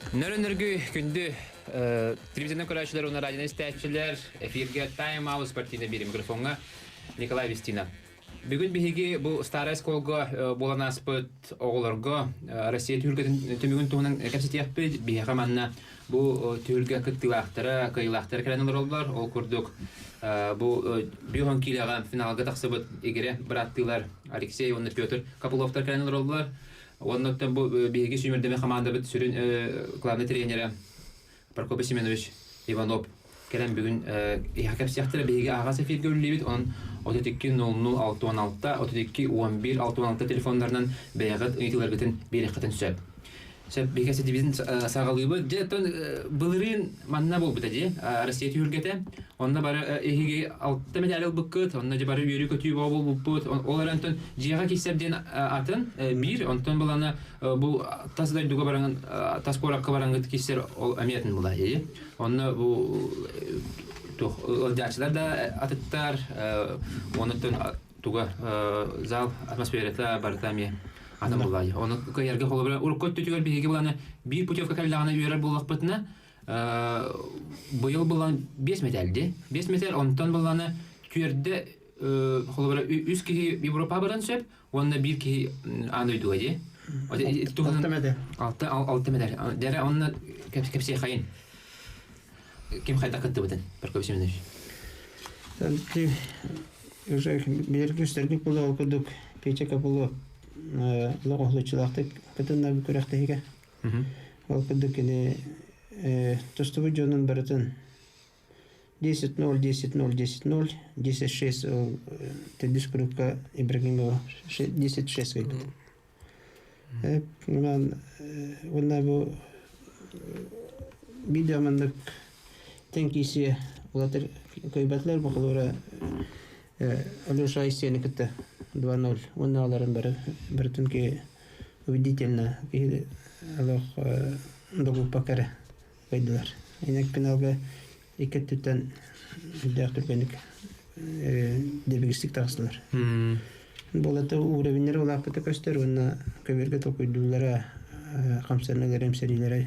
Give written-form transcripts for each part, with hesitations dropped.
Нөрөнөргү күндү телевизионный көрөөччүлэр уонна радионы истээччилэр эфиргэ Time Out спортивный биир микрофоҥҥа Николай Вестина. Бүгүн биһиги бу Старая Сколга буолан ааспыт оҕолорго Россия түһүлгэтин түмүгүн туһунан кэпсэтиэхпит. Биһиэхэ манна бу түһүлгэ кыттыылаахтара, кыайыылаахтара кэлэн олороллор. Ол курдук бу Бюхон киилэҕэ финалга тахсыбыт игирэ бырааттыылар Алексей уонна Петр Копыловтар кэлэн олороллор. Уонна оттон бу биһиги сүүмэрдэмэ хамаандабыт сүрүн главный тренерэ Прокопий Семенович Иванов кэлэн бүгүн иһэ кэпсиэхтэрэ. Биһиги аһаҕас эфиргэ үлэлиибит. Онон 32 00 66 32 11 66 телефоннарынан бэйэҕит ыйытыыларгытын биэриэххитин сөп. Сөп, биһиги ситибитин саҕалыыбыт. Дьэ, оттон былырыын манна буолбута дии, Россия түһүлгэтэ. Онно бары эһиги алта медаль ылбыккыт, онно дьэ бары үөрүү-көтүү буолбуппут. Ол эрэн онтон дьиэҕэ киирсэр диэн атын биир, онтон былана бу тас дойдуга бараҥын, тас куоракка бараҥҥыт киирсэр ол эмиэ атын була дии. Онно бу туох ыалдьааччылар да атыттар, онуттан туга зал атмосферата барыта эмиэ атын буолла. Ону кыайарга холобура урукку өттүтүгэр биһиги буланы биир путевка кэллэҕинэ үөрэр буоллахпытына быйыл булан 5 металди. 5 метал онтон буланы түөрдэ холобура үс киһи Европа баран сөп уонна биир киһи аан дойдуга дии. Алта медаль. Алта медаль. Дэрэ онно кэпсиэхэйин. Ким хайдах кыттыбытын, Прокопий Семенович? Уже билэргэ үстэргит буолуо, ол курдук Петя Копылов олох уһулуччулаахтык кытынна бу күрэхтэһиигэ. Ол курдук кини тустубут дьонун барытын 10-0, 10-0, 10-0, 10-6 ол төрдүс курукка Ибрагимова 10-6 кыайбыт. Уонна бу видео маннык тэҥ киирсиэ улатыр кыайбатылар бу холобура Алеша Айсены кытта 2-0 уонна аларын бары барытын ки убедительно киһи олох догуппакка эрэ кыайдылар. Инек финалга икки өттүттэн үрдээх түргэнник дэбигистик таҕыстылар. Буолата уровеннары улааппыта көстөр уонна көбүөргэ толкуйдууллара, хамсаныылара, эмсэриилэрэ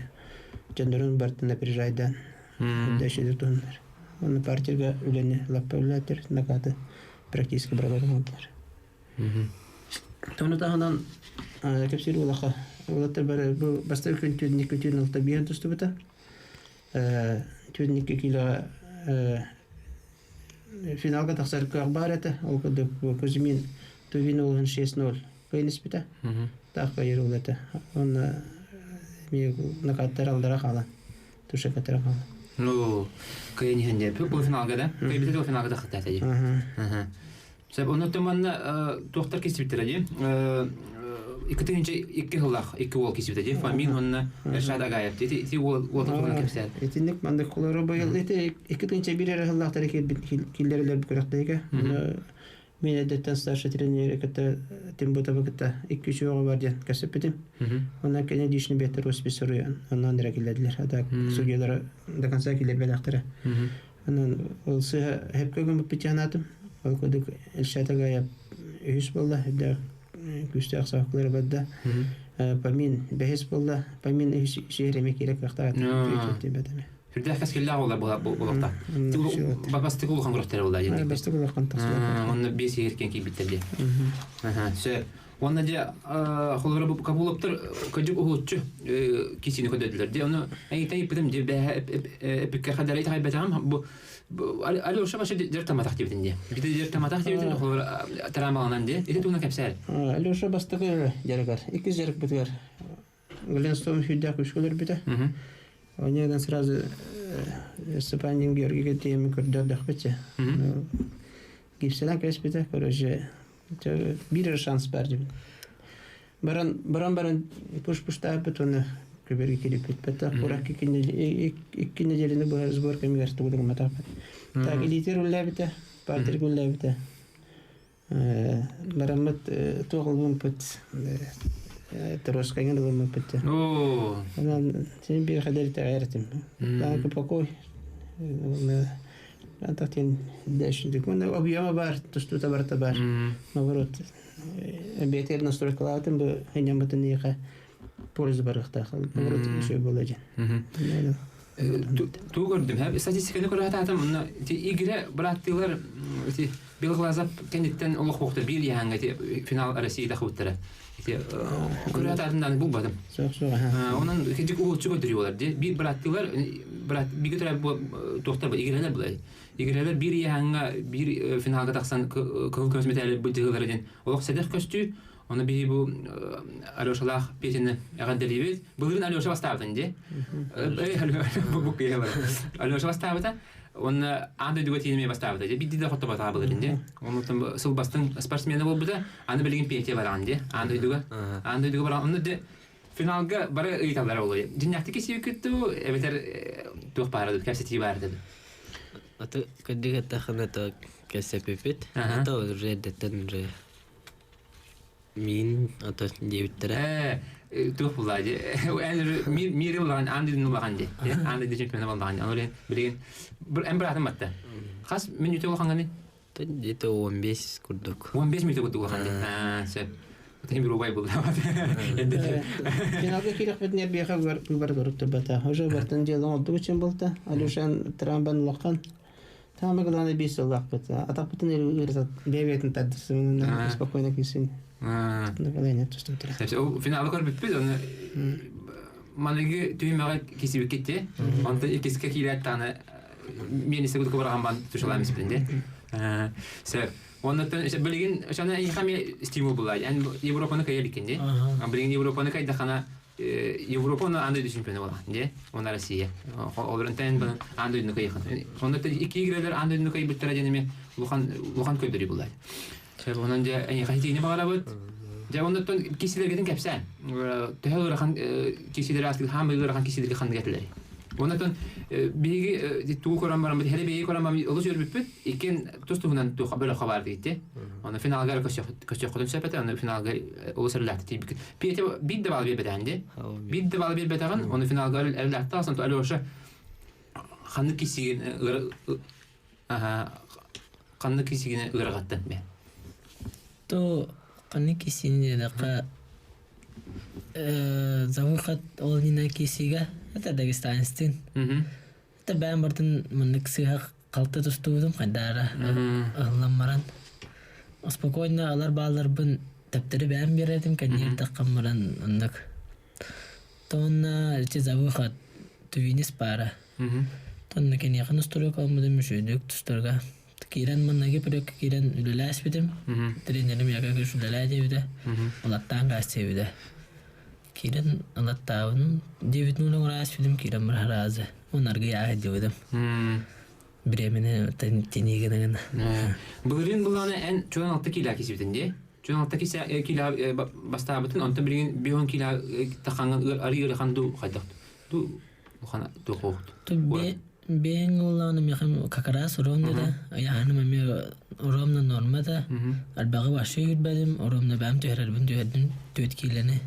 дьоннорун барытын напряжайдаан үрдээччилэр туһуннар. Уонна партияга үлэни лаппа үлэлээтэр, накаты практически барыларын оҥордулар. Тону таһынан кэпсиир улаха уолаттар бары бу бастакы күн түүннүк күтүүн алта биэн тустубута. Түүннүккэ киилэҕэ финалга тахсар кыах баар этэ. Ол курдук Кузьмин Тувин уолун 6-0 кыайан испитэ. Таах кыайар уол этэ. Уонна эмиэ накаттар алдара хаалан, тушекаттара хаалан. Ну, кыайан иһэн диэн. Бу финалга да? Кыайбыта да финалга таххыта этэ дии. Сөп, оннуттан манна туохтар кисибиттэрэ дии. 2002 сыллаах икки уол кисибитэ дии. Фомин уонна Эршат Агаев. Ити ити уол уолтан туһунан кэпсээн. Итинник маннык холоро быйыл ити 2001 эрэ сыллаахтары киллэрэлэр күрэхтэһигэ. Мин эрдэттэн старший тренери кытта Тимбутовы кытта икки үс оҕо бар диэн кэпсэппитим. Онон кини личный беттер роспись суруйан онон эрэ киллэрдилэр. А так судьялара до конца киллэрбэтэхтэрэ. Онон ол сыыһа сөпкө гыммыппыт санаатым. Ол курдук Эльшат Агаев үһүс буолла, үрдээх күүстээх саахылары барда. Памин бэһис буолла. Памин үһүс үсүһэр эмиэ киирэ кыахтаах этэ. Үрдээх кэскиллээх буолар буолуохтаах. Бастакы улахан күрэхтэрэ буолла диэн. Бастакы улахан тахсыбыт. Онно биэс иһиркэн киирбиттэр диэн. Сөп. Уонна дьэ холобура бу Кабуловтар кырдьык уһулуччу кисини көрдөрдүлэр дии. Ону эйиттэн ыйыппытым дии бэһэ эпиккэ хадары итэҕэйбэтэҕим бу Алеша вообще дьарыктамматах диэбитин дии. Бите дьарыктамматах диэбитин холобура травмаланан дии. Ити туһунан кэпсээр. Алеша бастакы дьарыгар, иккис дьарыкпытыгар Гленстон сүүрдээх күүскэ өлөрбүтэ. Онньуган сразу Степанин Георгийга тиийэммин көрдөрдөхпүтчэ. Гипсэнэн кэспитэ, короче, биир эрэ шанс баар диэбит. Баран баран баран пуш-пуштаабыт уонна көбөргө кириппит. Бата курак икки неделяны быһа сбор кэмигэр тугу да гымматахпыт. Так илиитигэр үллээбитэ, партияга үллээбитэ. Бараммыт туох ылбыппыт торуоскаҥын ылыммыппыт. Онон син биир хадэр итэҕэйэр этим. Таанка покой. Антах тиэн дэшдик. Уонна объема баар, тустуута барыта баар. Наоборот, бэйэтигэр настройкалаабытым бу хынньаммытын иэхэ. польза барыахтаах. Наоборот, үчүгэй буолуо диэн. Туу көрдүм, статистиканы көрө сатаатым, онно ити игирэ бырааттыылар ити Белглазов кэнниттэн олох буохта биир яһаҥҥа ити финал России тахыбыттара. Ити көрө сатаатым даҕаны булбатым. Суох суох. Онон кырдьык уһулуччу көрдөрүү буолар дии. Биир бырааттыылар брат бигэ төрөөбүт туохтар игирэлэр булар. Игирэлэр биир яһаҥҥа биир финалга тахсан кыһыл көмүс мэтээли былдьаһыылара диэн олох сэдэх көстүү. Ону биһи бу Алешалаах Петяны эҕэрдэлиибит. Былырыын Алеша бастаабытын дии. Бу Алеша бастаабыта. Уонна аан дойдуга тиийэн эмиэ бастаабыта. Биирдии да хоттобатаҕа былырыын дии. Оннуттан сыл бастыҥ спортсмена буолбута. Аны билигин Петя бараҕын дии. Аан дойдуга. Аан дойдуга бараҕын. Онно де финалга бары ыйыталлара буолуо. Дьиннээхтик кисиэккит дуу, эбэтэр туох баара дуу, кэпсэтии баара дуу. Аты кырдьык эттэххинэ то кэпсэппиппит. Ата уже эрдэттэн уже Миин ото диэбиттэрэ. Ээ, туох буллаа дии. Эн мири улахан, аан дойдуну улахан дии. Аан дойду чемпиона буоллаҕын дии. Ону билигин эн быраатым батта. Хас мүнүүтэ улахаҥҥыный? Где-то 15 курдук. 15 мүнүүтэ курдук улахан дии. Аа, сөп. Отын bir убай булла. Финалга киирэхпитинэ биэхэ выбор туруттарбата. Уже бартан дьыала оҥордук үчүн буолта. Алюшан трамбан улахан. Самое главное биир сыллаахпыт. Атахпытын ыарытат бэйэ-бэйэтин тардырсымын спокойно киирсин. Направление тустубуттара. Финалы көрбүппүт, оны маныгы түһүмэҕи кисибиккит те. Онтон иккискэ киирээт даҕаны миэнисэ кудуку барахан бан тушалаан испитин де. Сөп. Оннуттан билигин ошону эйиэхэ эмиэ стимул булла. Эн Европаны кыйа иликкин дии. Билигин Европаны кайдахана Европа оны аан дойду чемпиона буолаҕын дии. Уонна Россия. Олорон тэн аан дойдуну кыайыахын. Онно икки игрэлэр аан дойдуну кыайбыттара диэн эмиэ улахан улахан көрдөрүү буллар. Онон дьэ эйиэхэ ситиини баҕарабыт. Дьэ оннуттан киселергитин кэпсээн. Төһө ыарахан киселери астык хаамай ыарахан киселерге ханнык этилери. Оннуттан биһиги тугу көрөн бараммыт, хели биһиги көрөн бараммыт олус үөрбүппүт. Иккиэн тус туһунан туох бөлөххө баар диэти. Оны финалга көсөххөтүн сөп этэ, оны финалга олус эрэлээхтик тиийбиккит. Петя биир да баал биэрбэтэҕин дии. Биир да баал биэрбэтэҕин, оны финалга эрэлээхтик тахсан, Алеша ханнык кисигин ханнык кисигин ыарахаттан бе. То ханнык кисигин диэтэххэ за выход ол нина кисига это дагестанецтин. Это бэйэм бартын маннык сыыһа халты тустубутум хайдаара ыһыллан баран спокойно алар баалларбын тэптэри бэйэм биэрэтим кэнниэр таххан баран оннук тонна ити за выход тувинис паара тонна киниэхэ устуруок алмытым үчүгүйдүк тустарга киирэн маннаги пүрөккө киирэн үлэлээспитим тренерим яка күш үлэлээ диэбитэ улаттаан гаас диэбитэ Киирэн ылаттаабын диэбитин ула ааспытым киирэн бараразы унаргы яа диэбитим бириэмэни тениигин гына Былырыын былааны эн чуон алта киилэ кисибитин дии. Чуон алта киилэ бастаабытын, онтон билигин бион киилэ тахаҥҥын арыы ыарахан дуу хайдах дуу улахан туох Бэйэҥ уоллаҕына миэхэ как раз ровно да ыйааһыным эмиэ ровно норма да элбэҕи вообще үүрбэтим ровно бэйэм түһэрэрбин түһэрдим түөрт киилэни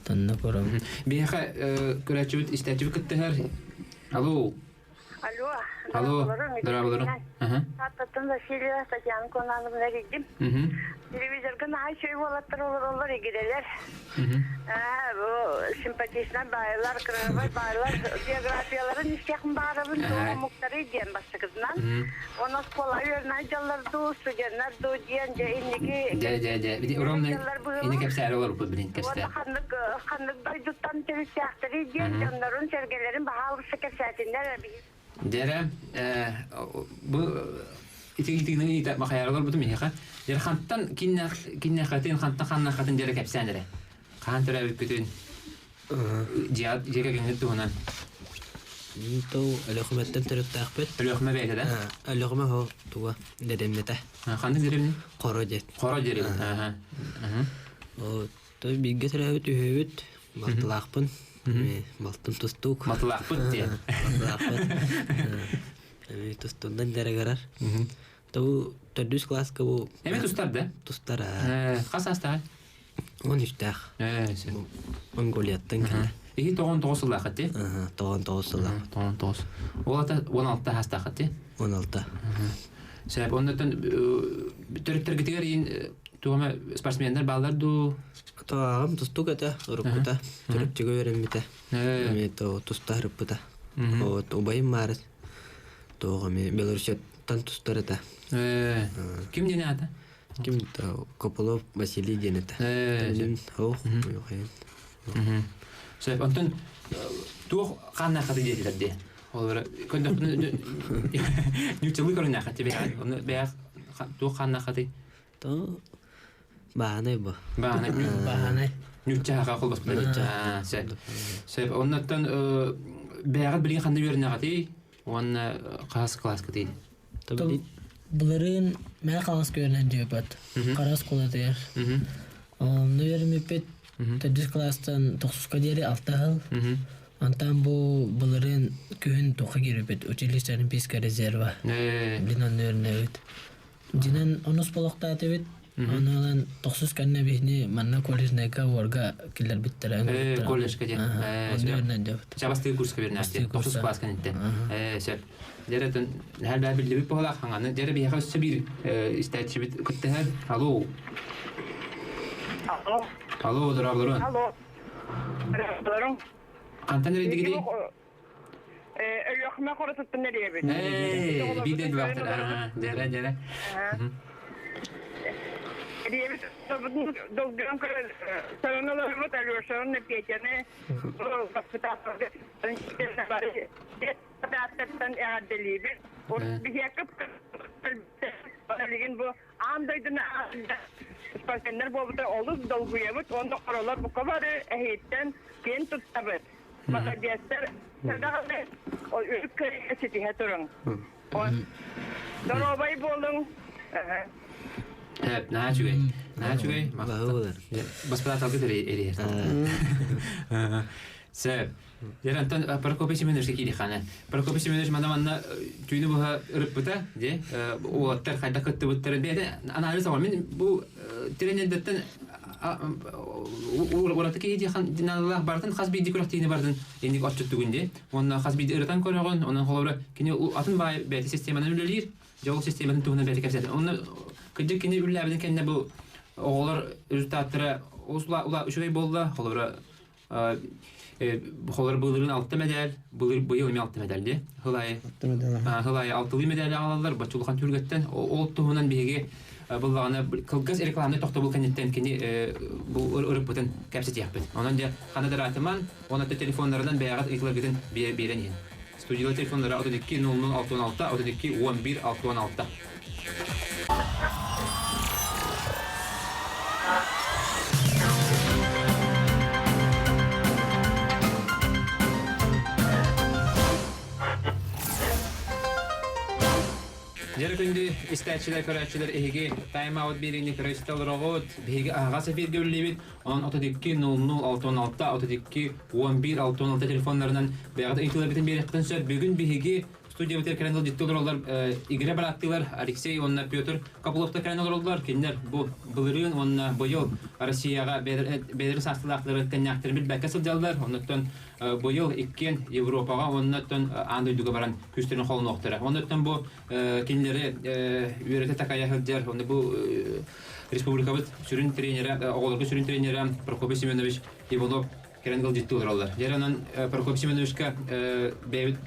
тонна көрөм Биһиэхэ көрөөччүбүт истээччибит кыттыһар. Алло. Алло. Алло. Здравствуйте. Аттаттан Васильева Татьяна Конановна эрийдим. Телевизорга наһаа үчүгэй уолаттар олороллор игирэлэр. Бу симпатичнай баайлар, кырабай баайлар биографияларын истиэхпин баҕарабын туох омуктарый диэн бастакытынан. Уонна оскуола үөрэнэ дьаллар дуу, студеннар дуу диэн дьэ инники Дьэ, дьэ, дьэ. Бити ровно ини кэпсээри олорбут билин кэпсээ. Уонна ханнык ханнык дойдуттан төрүттээхтэрий диэн дьоннорун сэргэлэрин баһаалыста кэпсээтиннэр Дьэрэ, бу итигитигинэн иитэ махайар олорбутум миһиэхэ. Дьэрэ хантан киннэхэтин, хантан ханнахатын дьэрэ кэпсээн эрэ. Хаан төрөөбүккүтүн, дьиэ кэргэҥҥит туһунан. Ту Өлөхүмэттэн төрүттээхпит. Өлөхүмэ бэйэтэ да? Өлөхүмэ хо туга дэриэбинэтэ. Ханнык дэриэбинэ? Хоро диэн. Хоро диэри. То бииргэ төрөөбүт үһүбүт балтылаахпын. Балтым тустуук. Балтылаахпыт диэн. Балтылаахпыт. Тустуунан дьарыгырар. Ту төрдүс класска бу Эми тустар да? Тустар. Хас саастаах? Он үстээх. Монголияттан кэлэр. Иһи 99 сыллаах ти? 99 сыллаах. 99. Ол ата 16 саастаах ти? 16. Сөп, оннуттан төрүттэргитигэр иин туома спортсменнар бааллар дуу? Аҕам тустуук этэ, уруккута, төрүччүгэ үөрэммитэ. Эмиэ туста ырыппыта. Вот убайым Маарыс туох эмиэ Белоруссияттан тустар этэ. Ким диэн аата? Ким Копылов Василий диэн этэ. Ох, Сөп, онтон туох хааннааххаты диэтилэр дии. Ол көрдөхпүнэ ньууччалыы көрүннээххэ бэйэҕин. Ону бэйэҕ туох хааннааххатый? Бааһынай бу. Бааһынай. Бааһынай. Ньууччаһаха холбоспут. Сөп. Сөп. Оннуттан бэйэҕит билигин ханна үөрэнэҕитий? Уонна хаһыс кылааскытый? Былырыын мэ хаҥас үөрэнэн диэбэт. Хара оскуолатыгар. Онно үөрэммиппит төрдүс кылаастан тохсуска диэри алта сыл. Онтон бу былырыын күһүн туохха киирбиппит училище Олимпийского резерва. Билин онно үөрэнэбит. Дьинэн онус болохтаатыбыт. Ону ылан тохсус кэннэ биһини манна колледжнайга уорга киллэрбиттэрэ. Колледжка диэн. Онно үөрэнэн дьабыт. Чабастыы курска бернээхти. Тохсус класс кэнниттэн. Сөп. Дьэрэ тон нэһэл бää биллибит буолаах хаҥаны. Дьэрэ биһиэхэ өссө биир истээччибит кыттыһар. Алло. Алло. Алло, дорооболорун. Алло. Дорооболорун. Хантан эрийдигитий? Өлүөхүмэ хоротуттан эрийэбит. Биир дойдулаахтар. Дьэрэ, дьэрэ. Эрийэбит долгуйан көрөн көрөн олорбут Алешаны, Петяны, воспитателга бары эҕэрдэлиибит. Биһиэхэ билигин бу аан дойдуну спортсменнар буолбута олус долгуйабыт уонна хоролор бука бары эһиттэн киэн туттабыт. Молодецтар даҕаны үрүк кыайыыга ситиһэ туруҥ. Доруобай буолуҥ. Наһаа үчүгэй. Наһаа үчүгэй. Баспытааталгыт эрийэр. Сөп. Дьэ, онтон Прокопий Семенович киириэххэ. Прокопий Семенович манна манна түүнү быһа ырыппыта, дьэ, уолаттар хайдах кыттыбыттарын бэйэтэ анализ оҥор. Мин бу тренердэртэн ураты киһи диэххэ барытын хас биирдии күрэхтиини барытын инник отчуттугун дии. Уонна хас биирдии ырытан көрөҕүн, онон холобура кини атын баай бэйэтэ системанан үлэлиир, дьэ ол систематын туһунан бэйэтэ кэпсэтэр. Онно кырдьык кини үлэлээбитин кэннэ бу оҕолор результаттара үчүгэй буолла, холобура Холор былырыын алта медаль, былыр быйыл эмиэ алта медаль дии. Хыл аайы хыл аайы алтылыы медали аҕалаллар боччулухан түргэттэн. Ол туһунан биһиги быллаҕына кылгас рекламнай тохтобул кэнниттэн кини бу ырыппытын кэпсэтиэхпит. Онон дьэ хана дараатыман, онон телефоннарынан бэйэҕит ыйытыларгытын биэрэн иһин. Студияла телефоннара 32 00 66 32 11 66. Дьэ күндү истээччилэр, көрөөччүлэр эһиги тайм-аут биэриини көрө истэ олороҕут. Биһиги аһаҕас эфиргэ үлэлиибит. Онон 32 00 66 32 11 66 телефоннарынан бэйэҕит ыйытыыларгытын биэриэххитин сөп. Бүгүн биһиги Студиябытыгар кэлэн ыалдьыттыы олороллор игирэ бырааттыылар Алексей уонна Петр Копыловтар кэлэн олороллор. Кинилэр бу былырыын уонна быйыл Россияҕа бэйэлэрин саастыылаахтарын тэннээхтэрин билбэккэ сылдьаллар. Оннуттан быйыл иккиэн Европаҕа уонна аан дойдуга баран күүстэрин холонуохтара. Оннуттан бу кинилэри үөрэтэ такайа сылдьар, онно бу республикабыт сүрүн тренерэ, оҕолорго сүрүн тренерэ Прокопий Семенович Иванов кэлэн ыалдьыттыы олороллор. Дьэ, онон Прокопий Семеновичка бэйэбит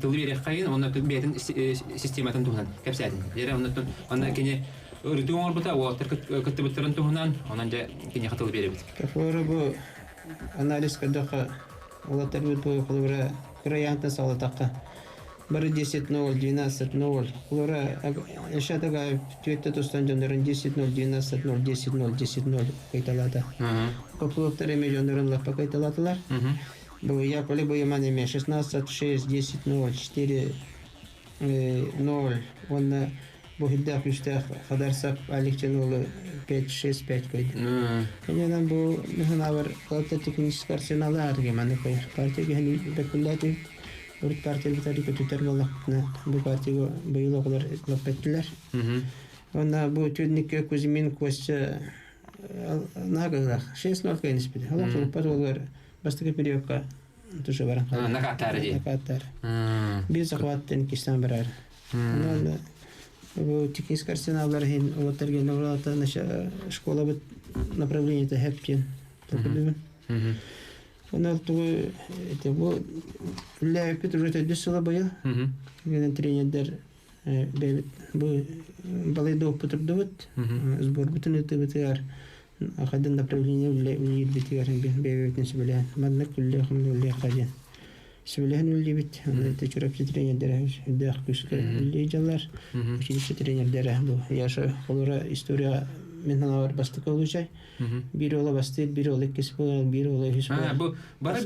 тылы биэриэххэйин уонна бэйэтин систематын туһунан кэпсээтин. Дьэ оннуттан онно кини ырытыы оҥорбута, уолаттар кыттыбыттарын туһунан, онон дьэ киниэхэ тылы биэрэбит. Кафора бу анализ көрдөххө, уолаттар бу холобура кырайаантан саҕалатахха бары 10-0, 12-0. Холобура Эша Тагаев түөртэ тустан дьоннорун 10-0, 12-0, 10-0, 10-0 кыйталаата. Копыловтар эмиэ дьоннорун лаппа кыйталаатылар. Бу Яковлев Боеман эмиэ 16 6 10 0 4 0 уонна бу үрдээх күүстээх Хадарсап Алексей уолу 5 6 5 көйдө. Иннинэн бу мыһынаабар кылатта технический арсеналы аарыгы маны көйөр. Партия киһини бэккүллээтибит. Урут партия битари көтүтэр буоллахпытына бу партияга быйыл оҕолор лаппеттилэр. Уонна бу түнникке Кузьмин Костя наага 6-0 кэнниспит. Олох сулуппат уолугар бастакы периодка туша баран хаалар. Накааттаары дии. Накааттаары. Биир захваттан кистан барар. Онон Бу технический арсеналлар иһин уолаттар генэ уралата школабыт направлениета хэп диэн толкуйдуубун. Онон тугу ити бу үлэлээбиппит уже төрдүс сыла быйыл. Генен тренердэр бэйэбит бу балайда оппутурдубут. Сборбутун ыытыбытыгар хайдан направление үлэлиирбитигэр бэйэбитин сүбэлээн маннык үллээх үллээх диэн сүбэлэһэн үллибит. Аны Чурапчы тренердэрэ үрдээх күүскэ үллии дьаллар. Училище тренердэрэ бу Яша холура история мин санаабар бастакы олучай. Биир ола бастыыр, биир ола иккис буолар, биир ола үһүс буолар. Бу бары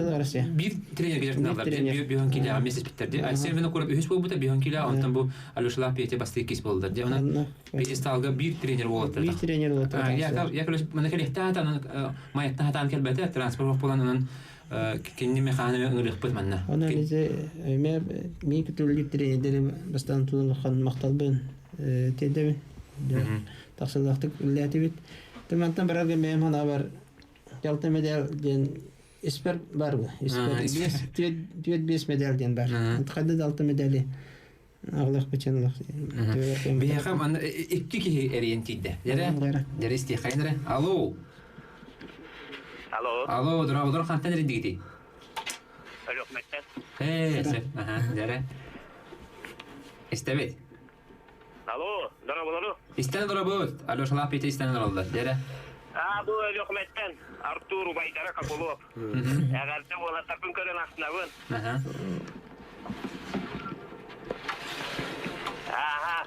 биир тренерге дьарыктаналлар. Биһон килэҕэ месяц биттэр. Алексей Винокуров үһүс буолбута, биһон килэ, онтон бу Алешалаах Петя бастыы иккис буоллар. Дьэ, онон пьедесталга биир тренер буолаттар. Биир тренер буолаттар. Яковлев мана кэлиэхтээх атан майаттан хатаан кэлбэтэ, транспорт буолан онон кинини механами ыҥырыахпыт манна. Онон ити эмэ мин күтүллүк тренердери бастаан тулан улахан махталбын тиэрдэбин. Тахсылаахтык үлэлээтибит. Мантан барарга бэйэм санаабар Ялта медаль диэн испэр бар бу. Испэр биэс түөрт биэс медаль диэн бар. Хайда да алта медали аҕылах бычан ылах. Биһиэхэ манна икки киһи эрийэн тиийдэ. Дьэрэ, дьэрэ истиэххэйин эрэ. Алло. Алло. Алло, дорооболор хантан эрийдигитий? Өлүөхмэттэн. Ээ, сөп. Аха, дьэрэ. Истэбит. Алло, дорооболору. Истэн олоробут. Алешалаах Петя истэн олороллор. Дьэрэ. Аа, бу Өлүөхмэттэн Артур убайдара Копылов. Эҕэрдэ уолаттарбын көрөн астынабын. Аха. Ааха.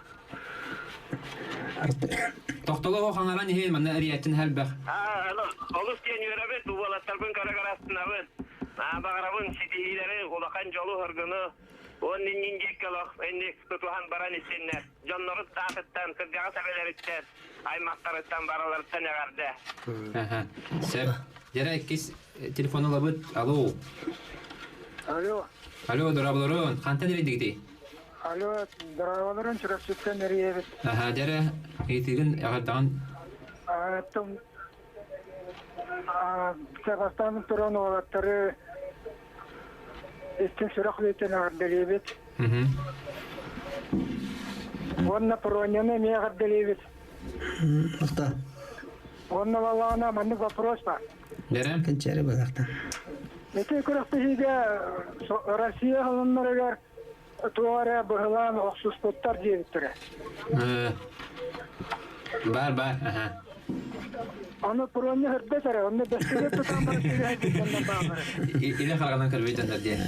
Тохтоло хаҥаран иһин манна эрийээччин элбэх. Аа, олус диэн үөрэбит, уолаттарбын көрө-көрө астынабын. Аа, баҕарабын ситиһиилэри, улахан дьолу-соргуну, уон иннин диэки олох инник тутуһан баран истиннэр. Дьоннорут таатыттан, кырдьаҕас эбэлэриттэн, аймахтарыттан бараларыттан эҕэрдэ. Аха. Сөп. Дьэрэ иккис телефон ылабыт. Алло. Алло. Алло, дорооболорун. Хантан эрийдигитий? Алло, дорооболорун Чурапчыттан эрийэбит. Аха, дьэрэ, ыйытыгын эҕэрдэҕин. Аттым Сабастан туран уолаттары истиҥ сүрэх үлэтин эҕэрдэлиибит. Уонна Проняны эмиэ эҕэрдэлиибит. Махтал. Уонна балаҕана маннык вопрос бар. Дэрэ? Кэнчээри балахтан. Ити күрэхтэһиигэ Россия халыннарыгар туох эрэ быһылаан охсуспуттар диэбиттэрэ. Бар бар, аха. Аны Проня хырдас эрэ, онно бэстилиэт тутан баран сүрэһэ баалара. Илэ хараҕынан көрбүт дьоннор диэн.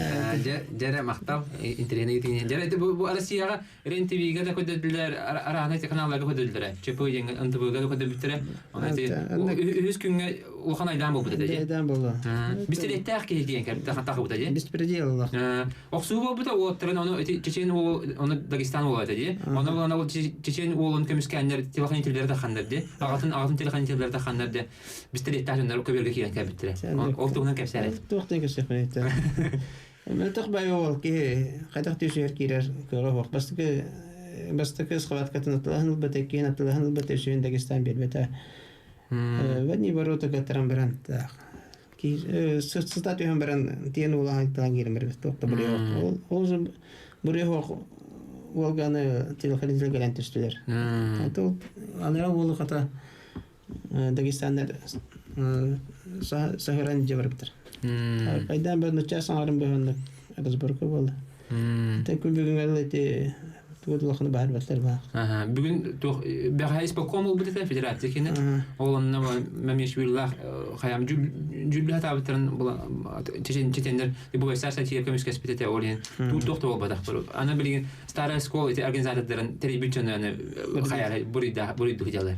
Дьэ, дьэрэ махтал, интэриэһинэй итини. Дьэрэ бу Россияҕа Рен ТВ-га да көрдөрдүлэр, араанай каналларга көрдөрдүлэр. ЧП диэн НТВ-га да көрдөрбүттэрэ. Онон ити үһүс күҥҥэ улахан айдаан буолбут этэ дии. Айдаан буолла. Бистилиэттээх киһи диэн кэлбитэ хатахыбыта дии. Беспредел Охсуу буолбута уолаттарын ону ити Чечен уол ону Дагестан уола этэ дии. Ону булан ол Чечен уолун көмүскээннэр телохранителлэри тахханнар дии. Аҕатын аҕатын телохранителлэри тахханнар дии. Бистилиэттээх дьоннор көбүөргэ киирэн кэлбиттэрэ. Ол туһунан кэпсээрэй. Туохтан кэпсиэхпин этэ. Мөлтөх бай уол киһи хайдах түсүһэр киирэр кыаҕа суох. Бастакы бастакы схваткатын атылаһан ылбата, иккиһин атылаһан ылбата, үсүһүн Дагестан биэрбэтэ. В одни ворота каттаран баран сыта түһэн баран тиэн уолаһан талан киирэн барбыт туох да буруйа ол буруйа суох уолганы телохранитель кэлэн түстүлэр. Ол анара уолу хата Дагестаннар саһыран дьэ барбыттар. Айдаан бэр нучча саҥарын быһаннык разборка буолла. Тэ күн бүгүн ити тугу улаханы баһарбаттар баа. Бүгүн туох бэҕэһээ исполком буолбут этэ федерация кини. Ол онно Мамишвиллах хаям дьүүллү хатаабыттарын чеченнер бугайсар сатия көмүскэспит этэ ол иһин туох да буолбатах. Аны билигин Старая школа ити организатордарын тэрийбит дьону хайары буруйда буруйду дьалар.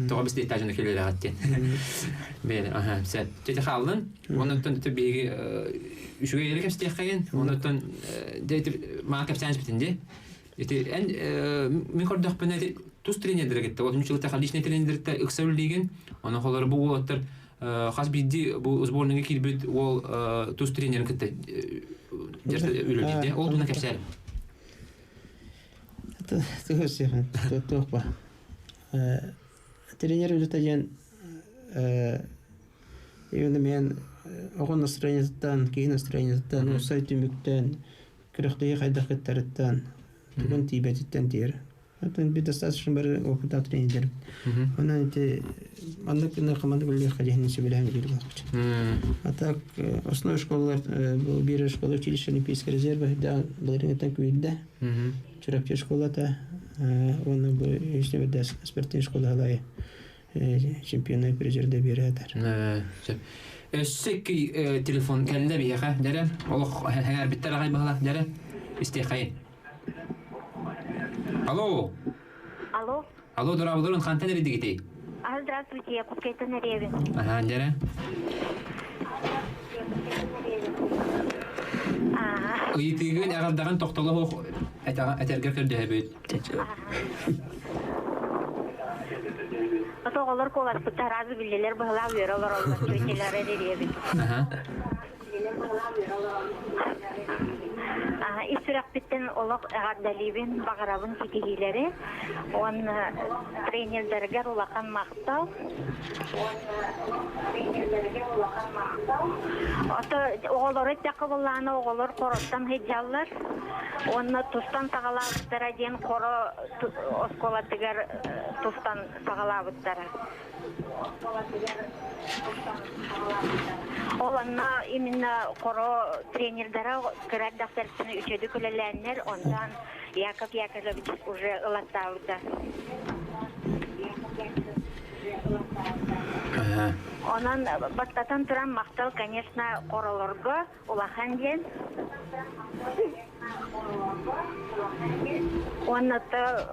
Тоҕо бис этажын келелеҕат диэн. Бэйэ аха сеп. Тете хааллын. Оннуттан төтө биһиги үчүгэй эрэ кэпсиэххэйин. Оннуттан дэ маа кэпсээн испитин ди. Ити эн мин көрдөхпүнэ ити тус тренердere кетте. Ол нучылыта личный тренердерте ыкса үллиген. Оны холор бу уолаттар хас биирдии бу сборныйга киирбит уол тус тренерин кытта үлэлиирде. Ол туна кэпсээр. Туох ба. Тренер үлэтэ диэн именно мен оҕо настроениетыттан, киһи настроениетыттан, уопсай түмүктэн, күрэхтэһии хайдах кыттарыттан, тугун тиийбэтиттэн тиийэр. Оттон би достаточно бары опыттаах тренердер. Онон ити маннык наркоманнык үлэлиэххэ диэн сөбүлэһэн үлэлиир буолбут. А так основной школалар бу биир школа училище Олимпийскай резерва былырыыҥҥыттан күүрдэ. Чурапчы школата уонна бу үс спортивный школа чемпионы призерде биэрэтэр. Өссө икки телефон кэллэ биһиэхэ дэрэ олох эҥээрбиттэр аҕай баһыла дэрэ истиэххэйин. Алло. Алло. Алло, дорооболорун хантан эридигитий? А, здравствуйте, я Кускайтан Ревин. Ага, дэрэ. Ыйытыыгын эҕэрдэҕин тохтоло суох этэргэ көрдөһөбүт. Оҕолор куоласпыттар араас биллилэр быһылаах үөрэ олороллор чүөчэлэр эриэбит. Ис сүрэхпиттэн олох эҕэрдэлиибин, баҕарабын ситиһиилэри уонна тренердэргэр улахан махтал. Ото оҕолору эттэххэ буоллаҕына оҕолор хороттон сылдьаллар уонна тустан саҕалаабыттара диэн хоро оскуолатыгар тустан саҕалаабыттара. Ол онно именно хоро тренердара кыра эрдэхтэриттэн үчүгэйдик үлэлээннэр, онтон Яков Яковлевич уже ылаттаабыта. Онон бастатан туран махтал, конечно, хоролорго улахан диэн. Уонна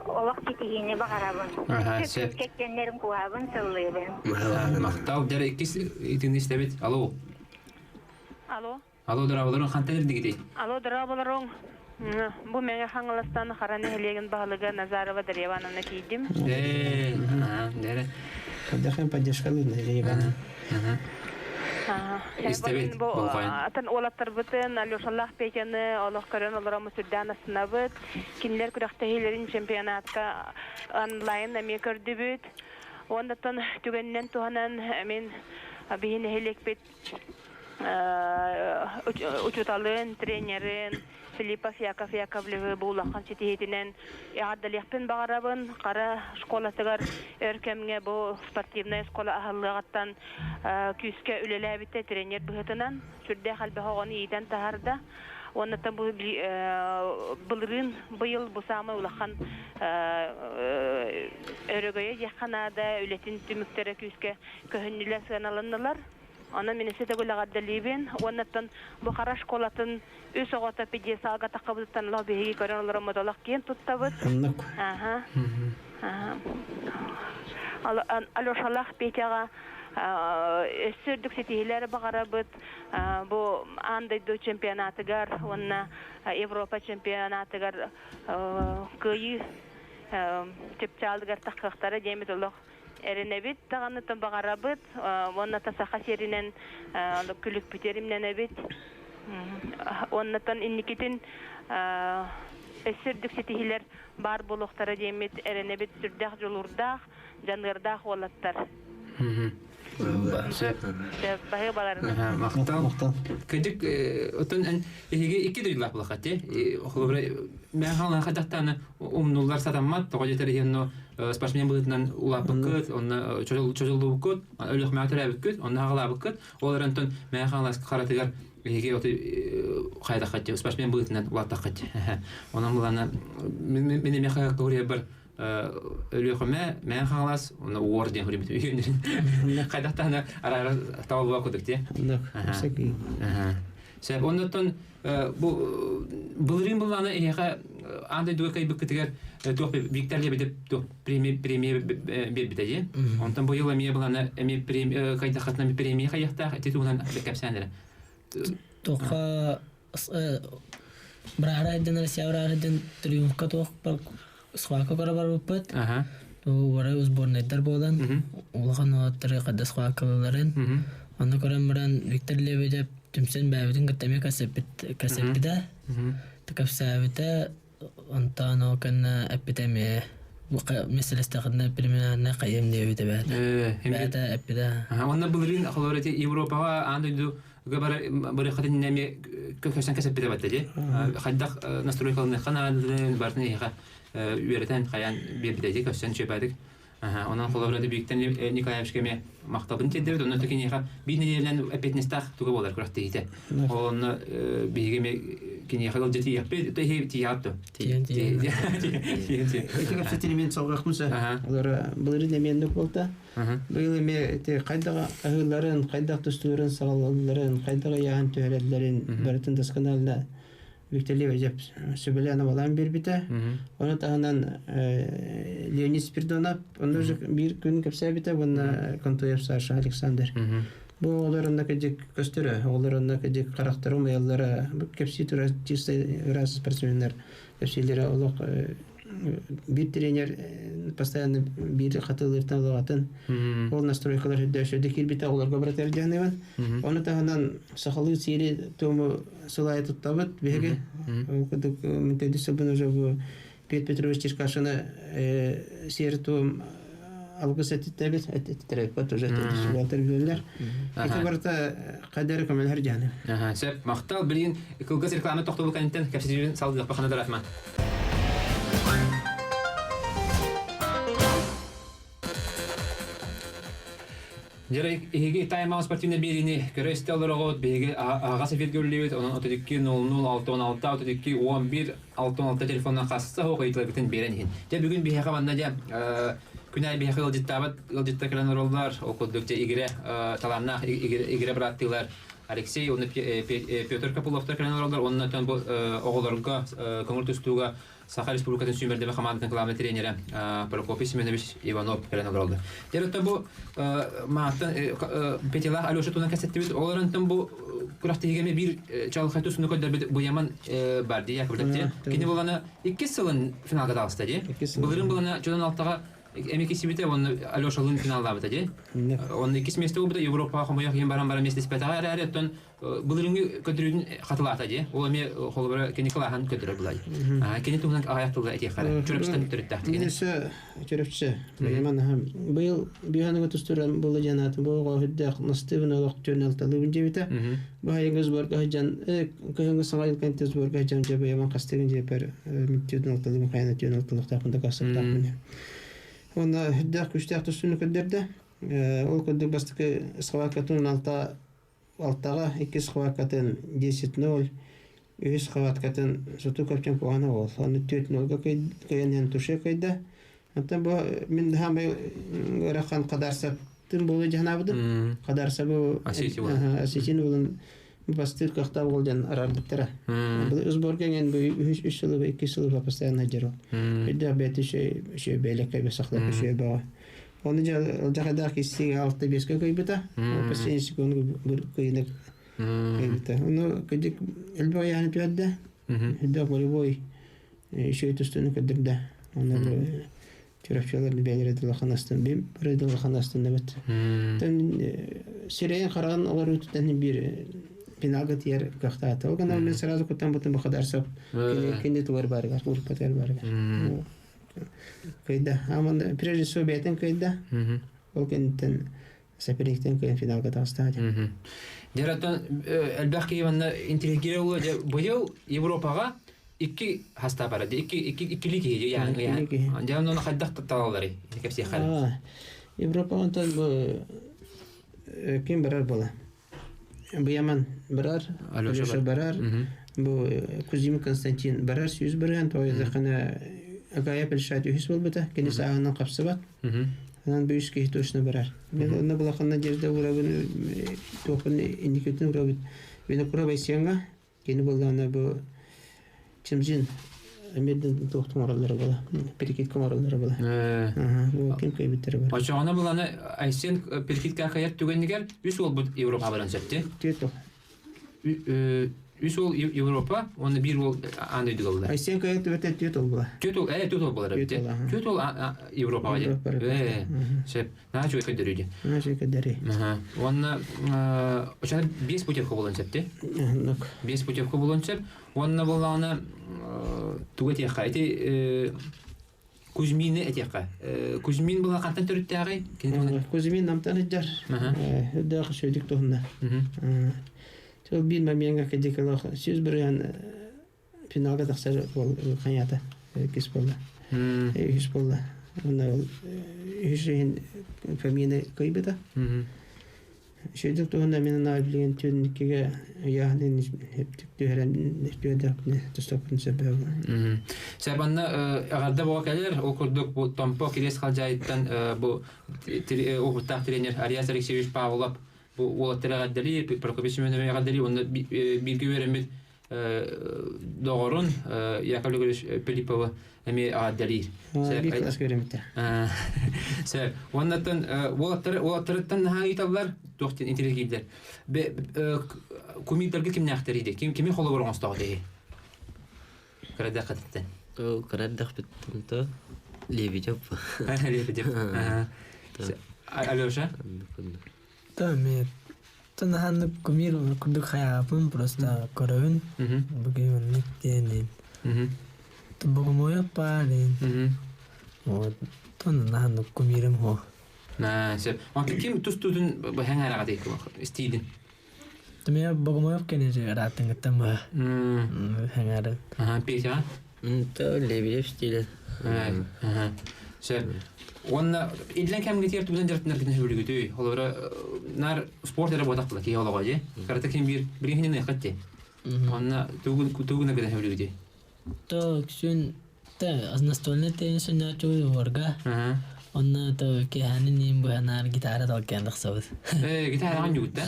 олох ситиһиини баҕарабын. Кэккэннэрин куһаабын сыллыыбын. Махтал. Дьэ, иккис итини истэбит. Алло. Алло. Алло, дорооболорун хантан ирдигитий? Алло, дорооболоруҥ. Бу Мэҥэ Хаҥаластан Хара нэһилиэгин баһылыга Назарова Дарья Ивановна тиийдим. Ээ, дэрэ. Поддержка поддержкалыыр Дарья Ивановна. Истэбит, болҕойон. Атын уолаттарбытын Алешалаах Петяны олох көрөн олороммут сүрдээн астынабыт. Кинилэр күрэхтэһиилэрин чемпионатка онлайн эмиэ көрдүбүт. Уоннаттан түгэнинэн туһанан мин биһи нэһилиэкпит учууталын, тренерин Филиппов Яков Яковлевы бу улахан ситиһиитинэн эҕэрдэлиэхпин баҕарабын. Хара школатыгар өр кэмҥэ бу спортивнай оскуола аһыллыаҕыттан күүскэ үлэлээбитэ тренер быһыытынан сүрдээх элбэх оҕону иитэн таһаарда. Уоннаттан бу былырыын быйыл бу саамай улахан өрөгөйө диэххэ наада үлэтин түмүктэрэ күүскэ көһүннүлэр, сыаналаннылар. Онон мин өссө төгүл эҕэрдэлиибин. Уоннаттан бу Хара школатын үс оҕото пьедесталга таххабытыттан олох биһиги көрөн олороммут олох киэн туттабыт. Оннук. Аха. Алешалаах Петяҕа өссө үрдүк ситиһиилэри баҕарабыт. Бу аан дойду чемпионатыгар уонна Европа чемпионатыгар кыайыы чыпчаалыгар таххыахтара диэммит олох эрэнэбит даҕаны баҕарабыт уонна саха сиринэн күлүкпүтүгэр имнэнэбит уоннатан инникитин өссө үрдүк ситиһиилэр баар буолуохтара диэммит эрэнэбит сүрдээх дьулуурдаах дьаныардаах уолаттар. Сөп. Баһы баларын. Махтал. Кыдык отон эн эһиги икки дойдулаах булахат те. Холобура мен хаалан хадахтааны умнуллар сатаммат тоҕо дьэтэр иһин спортсмен быһыытынан улааппыккыт, онно чочуллубуккут, өлөхмөҕө төрөөбүккүт, онно хаалаабыккыт. Ол эрэн онтон мээ хаалас харатыгар эһиги отой хайдаххат спортсмен быһыытынан улааттаххат. Онон булана мин эмиэ хаһыакка Өлүөхүмэ, Мэҥэ Хаҥалас, уонна Уор диэн хүрүмүт хайдах даҕаны араара табыллыбат курдук дии. Сөп. Оннуттан бу былырыын былаана эһиэхэ аан дойдуга кыайбыккытыгар туох Виктор Лебедев туох премия премия биэрбитэ дии. Онтон быйыл эмиэ былаана эмиэ премия хайдаххатына премия хайыахтаах ити туһунан кэпсээн эрэ. Туохха Быраара сылдьан Россия быраара сылдьан триумфка туох схватка көрө барбыппыт. Бары сборнайдар буолан улахан уолаттары хадда схваткалаларын. Онно көрөн баран Виктор Лебедев түмсэн бэйэбитин кытта эмиэ кэпсэппитэ. Кэпсээбитэ онтон ол кэннэ эппитэ эмиэ миэстэлэстэххинэ премиальнай хайыам диэбитэ бэйэтэ. Бэйэтэ эппитэ. Онно былырыын холобура Европаҕа аан дойду барыаххытын эмиэ көсөн кэсэппитэ батта ди. Хайдах настройкалыныхха наадатын бартын эһиэхэ үөрэтэн хайаан биэрбитэ ди көсөн чөпөдүк. Онон холобура Биктор Николаевичка эмиэ махталбын тиэрдэбит. Онно киниэхэ биир нэдиэлэнэн эппиэтинэстээх туга буолар күрэхтэһиитэ. Онно биһиги эмиэ киниэхэ ылдьа тиийэхпит, тиийэҕит дуо? Тиийэн тиийэн. Ити кэпсэтиини мен салҕахпын сэ. Олора былырыын эмиэ оннук буолта. Быйыл эмиэ ити хайдах аһыылларын, хайдах тустууларын саҕалалларын, хайдах ыйааһын түһэрэллэрин барытын досконально Виктор Лебедев сүбэлээн абалаан биэрбитэ. Ону таһынан Леонид Спиридонов онно уже биир күн кэпсээбитэ уонна Контоев Саша Александр. Бу оҕолор онно кыдьык көстөрө, оҕолор онно кыдьык харахтара умайаллара, бу кэпсии турар чисто ыраас спортсменнар кэпсиилэрэ олох биир тренер постоянно биир хатылыыртан олоҕатын ол настройкалар үрдөөшөдө киирбитэ оҕолорго барытыгар дьаһаныбын. Ону таһынан сахалыы сиэри туому сылайа туттабыт биһиги. Ол курдук мин төрдүс сылбын уже бу Петр Петрович Черкашина сиэри туом алгыс этиттэбит этиттэрбит уже төрдүс билэллэр. Ити барыта хайдары көмөлөһөр дьаһаны. Сөп, махтал. Билигин кылгас реклама тохтобул кэнниттэн кэпсэтиибин салгыахпа хана дарафман. Дьэ, эһиги Time спортивный биэриини көрө-истэ олороҕут. Биһиги аһаҕас эфиргэ үлэлиибит. Онон 32 00 66 32 11 66 телефонунан хасса суох ыйытыыларгытын биэрэн иһин. Дьэ, бүгүн биһиэхэ манна дьэ күн аайы биһиэхэ ыалдьыттаабат ыалдьыттар кэлэн олороллор. Ол курдук дьэ игирэ талааннаах игирэ бырааттыылар Алексей уонна Петр Копыловтар кэлэн олороллор. Уонна оттон бу оҕолорго көҥүл тустууга Саха Республикатын сүүмэрдэмэ хамаандатын главнай тренерэ Прокопий Семенович Иванов кэлэн олороллор. Дьэ, оттон бу мааттан Петялаах Алеша туһунан кэпсэттибит. Ол эрэн бу күрэхтэһиигэ эмиэ биир чаҕылхай тусуну көрдөрбүт Буяман бар дии Яковлев диэн. Кини булана иккис сылын финалга таҕыста дии. Былырыын булана чонон алтаҕа эми кисибитэ уонна Алешалыын финаллаабыта дии. Онно иккис миэстэ буолбута Европаҕа хомойох иһин баран баран миэстэспэтэҕэ эрээри оттон былырыҥҥы көдөрүүтүн хатылаата дии. Ол эмиэ холобура кини кылааһын көдөрөр булай. Кини туһунан аҕыйах тылла этиэххэ. Чөрөпчүтэн төрүттээх кини. Өссө чөрөпчү. Быйаман быйыл бүйаныгы тустуран була жанааты бу оҕо үрдээх настыбын олох түөн алталыыбын дьэбитэ. Бу хайыҥы сборга сылдьан кыһыҥҥы саҥа дьыл кэнниттэн сборга сылдьан дьэ быйаман хастыгын дьиэпэр түөн алталыыбын хайана түөн алталыахтаахпын дакаастыахтаахпын. Уонна үрдээх күүстээх тустууну көрдөрдө. Ол курдук бастакы схваткатын алта алтаҕа иккис хваткатын 10-0, үһүс хваткатын соту көпчөн куһаҕана уол. Аны 4-0-га кыайан иһэн туше кыайда. Оттон бу мин хаамай ыарахан Хадарсаптын буолуо дьаһанаабытым. Хадарсабы Осетин булан бастыыр кыахтаах уол диэн араарбыттара. Сборга ген бу үһүс үс сылы икки сылы постоянно дьэр ол. Өйдөөх бэйэтэ үчүгэй бэйэлэккэ бэсахлар үчүгэй бөҕө. Оны дьэ киссигэ алта биэскэ кыйбыта. Последний секунду кыйына кыйбыта. Ону кыдьык элбэх ыйааны түһэрдэ. Элбэх волевой үчүгэй тустууну көрдөрдө. Оны чурапчылар бэйэлэрэ дылаханастын бим бары дылаханастын дебет. Тэн сирэйин хараҕын олоруутуттан биир финалга тиийэр кыахтаата. Ол гынан мен сразу куттан бутун бахадарсап кини тугар барыгар, урпатыгар барыгар. Кыйда. Аман прежде всего бэйэтин кыйда. Ол кэнниттэн соперниктен кыйан финалга таҕыстаҕа дии. Дьэ, оттон элбэх киһи манна интеллигенция буолуо. Дьэ, быйыл Европаҕа икки хаста бара. Икки икки иккили киһи дьэ яан яан. Дьэ, онно хайдах талалларый? Кэпсиэххэ. Европаҕа онтон бу ким барар буола? Быйаман барар, Алеша барар, бу Кузьмин Константин барар 100%, тоҕо Агая Пельшат үһүс буолбута, кини сааһынан хапсыбат. Анан бу үс киһи точно барар. Мен онно улахан надежда уурабын, туохпун инникитин уурабыт. Винокуров Айсенга Кини буоллаҕына бу Чымжин эмиэрдэн туохтун оҥороллоро буола. Перекидка оҥороллоро буола. Бу ким кыайбыттара бар. Очоҕуна буланы Айсен перекидка кыайар түгэнигэр үс уолбут Европа баран сөптө. Түөрт уол. Үс уол Европа уонна биир уол аан дойдуга буолар. Айсен кыайар түбэтэ түөрт уол буола. Түөрт уол, түөрт уол буолар эбит. Түөрт уол Европаҕа дии. Сөп. Наһаа үчүгэй көрдөрүү дии. Наһаа үчүгэй көрдөрүү. Уонна оччоҕо биэс путевка буолуон сөп дии. Биэс путевка буолуон сөп. Уонна буоллаҕына тугу этиэххэ? Ити Кузьмины этиэххэ. Кузьмин була хантан төрүттээҕий? Кузьмин намтан сылдьар. Үрдээх үчүгэйдик туһунна. Ол биир момеҥҥа кэдикэлэх 100% финалга тахсар хайаата иккис буолла. Үһүс буолла. Уонна ол үһүс иһин фамилия кыйбыта. Үчүгэйдик туһунан мин анаа билигин түөннүккэгэ ыйааһын түһэрэн түһэрдэхпинэ тустаппын сөп Сэ манна эҕэрдэ буола кэлэр. Ол курдук бу Томпо Кириэс Халдьаайыттан бу уопуттаах тренер Ариас Алексеевич Павлов бу уолаттары эҕэрдэлиир, Прокопий Семенович эҕэрдэлиир уонна бииргэ үөрэммит доҕорун Яков Григорьевич Пилиповы эмиэ эҕэрдэлиир. Биир кылаас үөрэммитэ. Сөп. Уоннаттан уолаттарыттан наһаа ыйыталлар, туох диэн интириэһиргииллэр. Кумирдарга кимнээхтэрий дии? Ким кими холобур оҥостоох дии? Кырадаххытыттан. Кырадахпыттан то Лебедев. Лебедев. Алеша? Та мен Тынаһаннык кумир курдук хайаапын просто көрөбүн. Бүгүн маннык диэнин. Богомойо парень. Вот. Тынаһаннык кумирим хо. Сөп. Онтон ким тустуутун быһаҥараҕа истиидин? Тымия Богомоев кэнэжи ырааттыҥыттан быһа. Хэҥээрин. Петя? То Лебедев стиле. Сөп. Уонна иллэн кэмҥитигэр тугунан дьарыктанаргытын сөбүлүүгүтүй? Холобура, наар спорт эрэ буотах була киһи олоҕо дии. Карата ким биир билигин ыаххат дии. Онно тугун гына сөбүлүүгүтүй? То күн та настольный теннис ойнааччы уорга. Онно то киэһэни ниин быһанаар гитара талкыан тахсабыт. Гитараҕын ньугутта?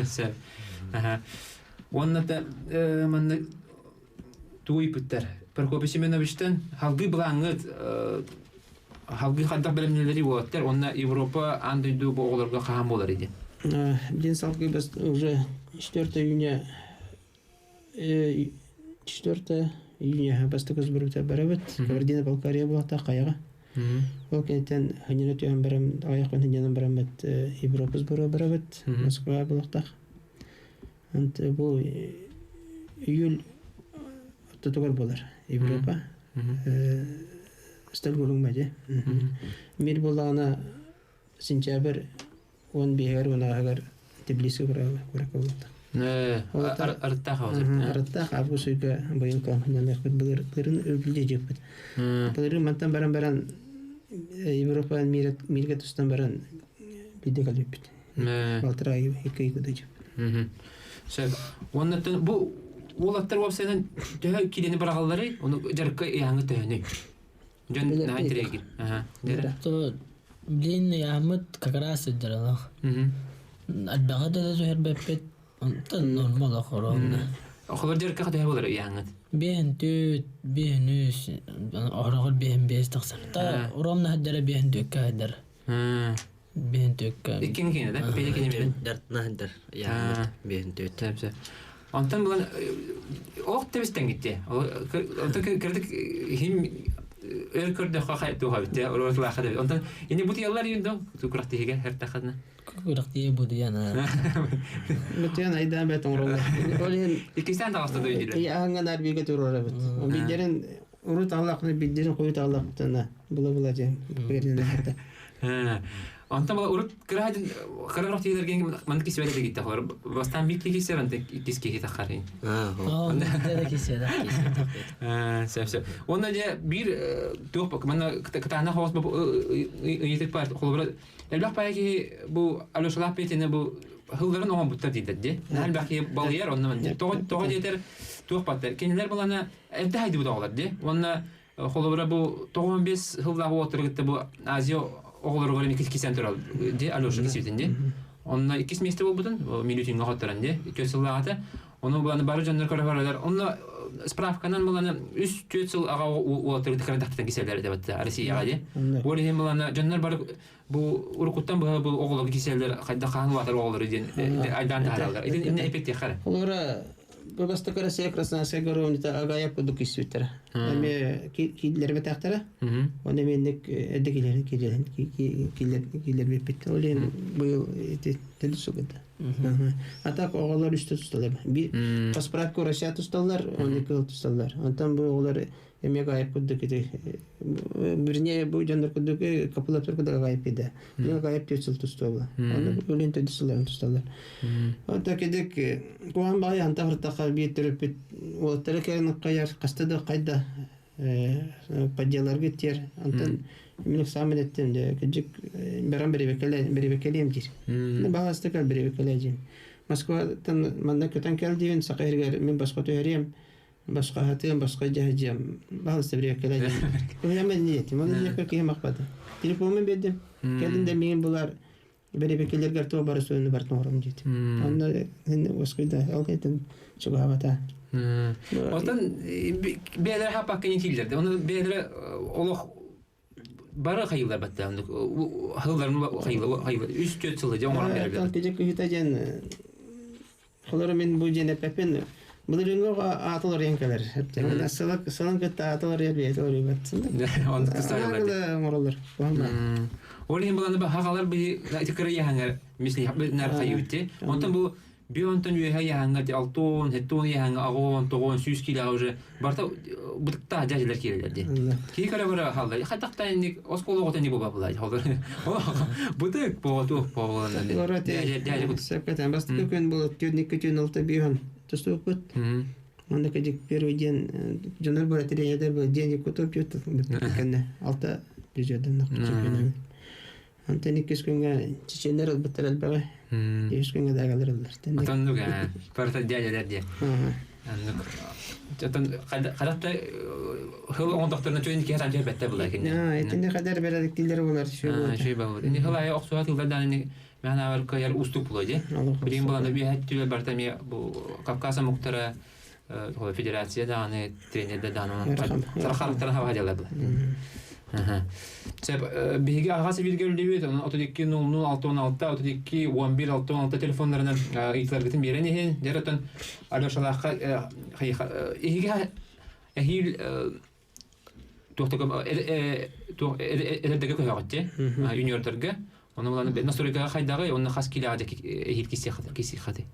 Сөп. Уонна та манна тугу ыйпыттар? Прокопий Семеновичтан халгыы былааҥҥыт халгыы хайдах бэлэмнэлэри уолаттар уонна Европа аан дойду бу оҕолорго хаһан буолар иди? День салгыы уже 4 июня 4 июня бастакы сборбута барабыт. Кабардино-Балкария буолта хайаҕа. Ол кэнниттэн ханньана түһэн баран, аҕыйах күн ханньанан бараммыт Европа сбора барабыт. Москва буолуохтаах. Ант бу июль ортотугар буолар Европа. Стокгольмҥа дьэ. Мир буоллаҕына сентябрь 15-гэр 16-гар Тбилиси куоракка буолта. Арыттаах Арыттаах август ыйга быйыл ханнаныахпыт былырын үлдьэжиппит. Былырын мантан баран баран Европа мирге тустан баран биирдэ кэлбиппит. Балтараа икки ый кудажып. Сөп. Уоннаттан бу уолаттар уопсайынан төһө киилэни быраҕалларый? Ону дьарыкка ыйааҥҥы төһөнүй? Дьон наһаа интириэһиргиир. То блин ыйааммыт как раз сылдьар Элбэҕи да түһэрбэппит. Онтон нормал охороонна. Охолор дьарыкка төһө болар ыйааҥҥыт? Биэһин түөт, биэһин үс, ороҕор биэһин биэс тахсар. Та ромна сылдьара биэһин түөккэ сылдьар. Биэһин түөккэ. Иккин киинэ да? Петя кини берин. Дартна сылдьар ыйааҥҥыт биэһин түөт. Онтон булан ох тэбистэн гитте. Онтон кырдык хим өр көрдөххө хай туха битте. Оротулаха да. Онтон ини бу тияллар юндо тукурах тиһиге хертахадна. Күрэхтии будуяна. Бүтүн айдаан бэт оҥороллор. Ол иһин Иккистээн таҕыста дойдулар. ыйааһыҥҥа бииргэ туруорабыт. Биддерин урут аллахны биддерин хойут аллахтана була-була дьэ бэринэ Онтон була урут кыра кыра рох тиилерген маннык кисибэт этэ гитте холор. Бастаан биир киһи кисер, онтон иккис киһи таххарын. Онно кисер. Сөп сөп. Уонна дьэ биир туох манна кытаанах хоос ыйытык бар холобура элбэх баайа киһи бу Алешалаах Петяны бу хылларын оҥорбуттар дииллэр дии. Наһаа элбэх киһи балыйар онно манна. Тоҕо тоҕо диэтэр туох баттар. Кинилэр булана эрдэ хайдыбыт оҕолор дии. Уонна холобура бу 95 сыллаах уолаттары кытта бу Азия оҕолоругар иккис кисен турал дии Алеша кисибитин дии. Онно иккис миэстэ буолбутун Милютиҥҥа хотторон дии. 4 сыллааҕыта. Ону буланы бары дьоннор көрө баралар. Онно справканан буланы 3-4 сыл аҕа уолаттары кытта тахтан киселлэр этэ Россияҕа дии. Ол иһин буланы дьоннор бары бу уруккуттан быһа бу оҕолору киселлэр хайдах хаһан улаатар оҕолору диэн айдаан таһаараллар. Итин инне эппиэттиэххэ эрэ. Олора бастакы Россия Красноярскай горовнита Агаев курдук киспиттэрэ. Эми киллэрбэтэхтэрэ. Оны менник эдде килер килер килер килер биппит. Ол ен быйыл тел сугыда. А так оҕолор үстэ тусталар. Би паспорт Россия тусталар, оны кыл тусталар. Онтон бу оҕолор эмиэ гаайып курдук ити вернее бу дьоннор курдук капылаптар курдук гаайып киде. Бу гаайып төрт сыл тустуола. Оны өлен төдү сылларын тусталар. Онто кедик куан баай анта хыртаха биир төрөппүт уолаттары кэлэн кайар хаста да кайда подделарга тиэр. Онтон мин экзамен эттим де кыжык баран беребекелем диир. Баҕаста кэл беребекеле диим. Москваттан манна көтөн кэл диэн саха эргэр мин баска түһэриэм баска хатыам баска дьаһдьыам баҕаста беребекеле диим. Уйаман ниэтим. Оны диэккэ киһи махпата. Телефоммун биэрдим. Кэлин да миигин булар беребекелергер туох бары суону бартын оҥором диэтим. Онно воскуйда ол кэнтэн чугаһабата. Оттон бэйэлэрэ хаппакка кииллэрде. Оны бэйэлэрэ олох бары хайылар батта. Хылларын хайылар хайылар. Үс төрт сылы дьон оҥорон беребилер. Кыжа кыһыта диэн холоро мен бу диэн эппэппин былырыыҥҥы аатылар диэн кэлэр. Сылын кытта аатылар диэн бэйэтэ олорбат. Оннук кыстаалар. Оҥороллор. Ол иһин буланы баһагалар би кыра яһаңар мисли нар хайыытти. Онтон бу би онтон үөһэ яһаңар алтон, хеттон яһаңа агон, тогон, сүүс килоға уже барта бытыкта жажылар киирелер ди. Ки кара бара халдар. Хатакта инник осколо гота не боба булай. Холдор. Бытык по ту по Сәпкәтән бастыкы күн булып тюрник күн алты биһон тустук. Онда кедик первый день жонор бара тренердер был день кутуп жут кенне алта бижодон чемпионат. Антон иккис күнгә чеченнер албыттар элбәгә. Иккис күнгә дагалар алдар. Отон барта дядялар ди. Отон кадатта хыл оңдокторна чөйн ки хатан бетте була кен. Итинне кадәр берәдиктилер булар шул. Шуй бабы. Инде хыл ай оксуа тылда дан мен авар каяр устук була ди. Билин буланда би хәттүле барта ми бу Кавказа муктара федерация даны тренерде даны сархарыктар хаба жалар була. Сеп биһиги аҕас билгелдибит, онон 32 00 6 16 32 11 6 16 телефоннарынан ыйытыларгытын биэрэн иһин, дьэр Алешалаахха иһиги эһиил туохтага эдэрдэргэ көһөҕүттэ юниордарга оны буланы настройкага хайдагы онно хас килага эһиил киси хаты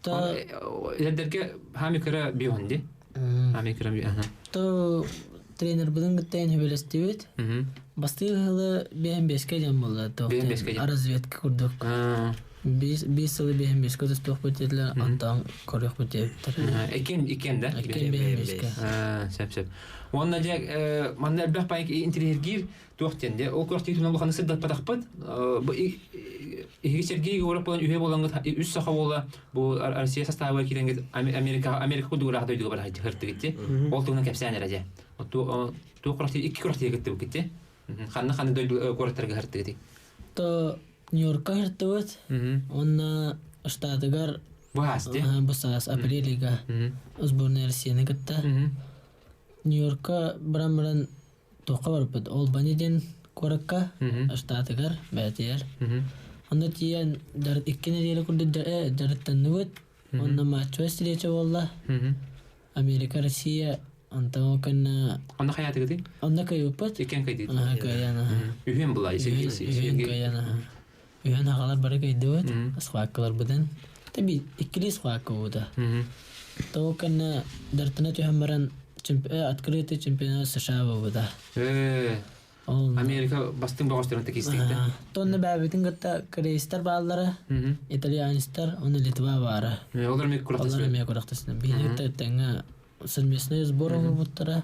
эдэрдэргэ хами кыра бионди хами кыра би То тренер будун гыттайын хөбөлөстүбүт. Бастыгы хылы бээн беске ден болла. Бээн беске ден. Разведка курдук. Бис сылы бээн беске тустуох бутетлер, антан көрөх бутептер. Экен икен да. Экен бээн беске. Сеп сеп. Онна же манна элбэх пайк интерьергир туох тенде. Ол көртүй түнө улахан сырдат патахпыт. Бу иһиги Сергей Егоров болан үһэ болан үс саха бола бу Россия составы киренге Америка Америка кудура дойдуга бар хыртыгытти. Ол тугунан кепсән эре. Ту ту көртүй икки көртүй кетти бу кетти. Ханна ханна дойду көртөргө хыртыгытти. То Нью-Йоркка хыртыбыт. Онна штатыгар Бу хасты. Бу саас апрелига сборная Россияны кытта. Нью-Йоркка баран-баран тоққа барыппыт. Ол Баниден куоракка штатыгар бәтиер. Онно тиийэн икки неделя курдук дьарыктанныбыт. Онно матчевая встреча буолла. Америка, Россия, онтон кэннэ Онно хаятыгыты? Онно кыайбыппыт. Иккен кыйдыт. Аха, кыайан, аха. Үһүн була, Үһүн кыайан, аха. Үһүн аҕалар бары кыйдыбыт. Схваткалар быдан. Таби иккили схватка бута. Того кэннэ дартына түһэн баран открытый чемпионат США бута. Америка бастың боғыстырын текистикте. Тонна бәбитин кытта корейстар бааллара, итальянецтар, оны Литва баара. Олар мен курактасына. Олар мен курактасына. Биһиги тэҥэ совместный сбор буттара.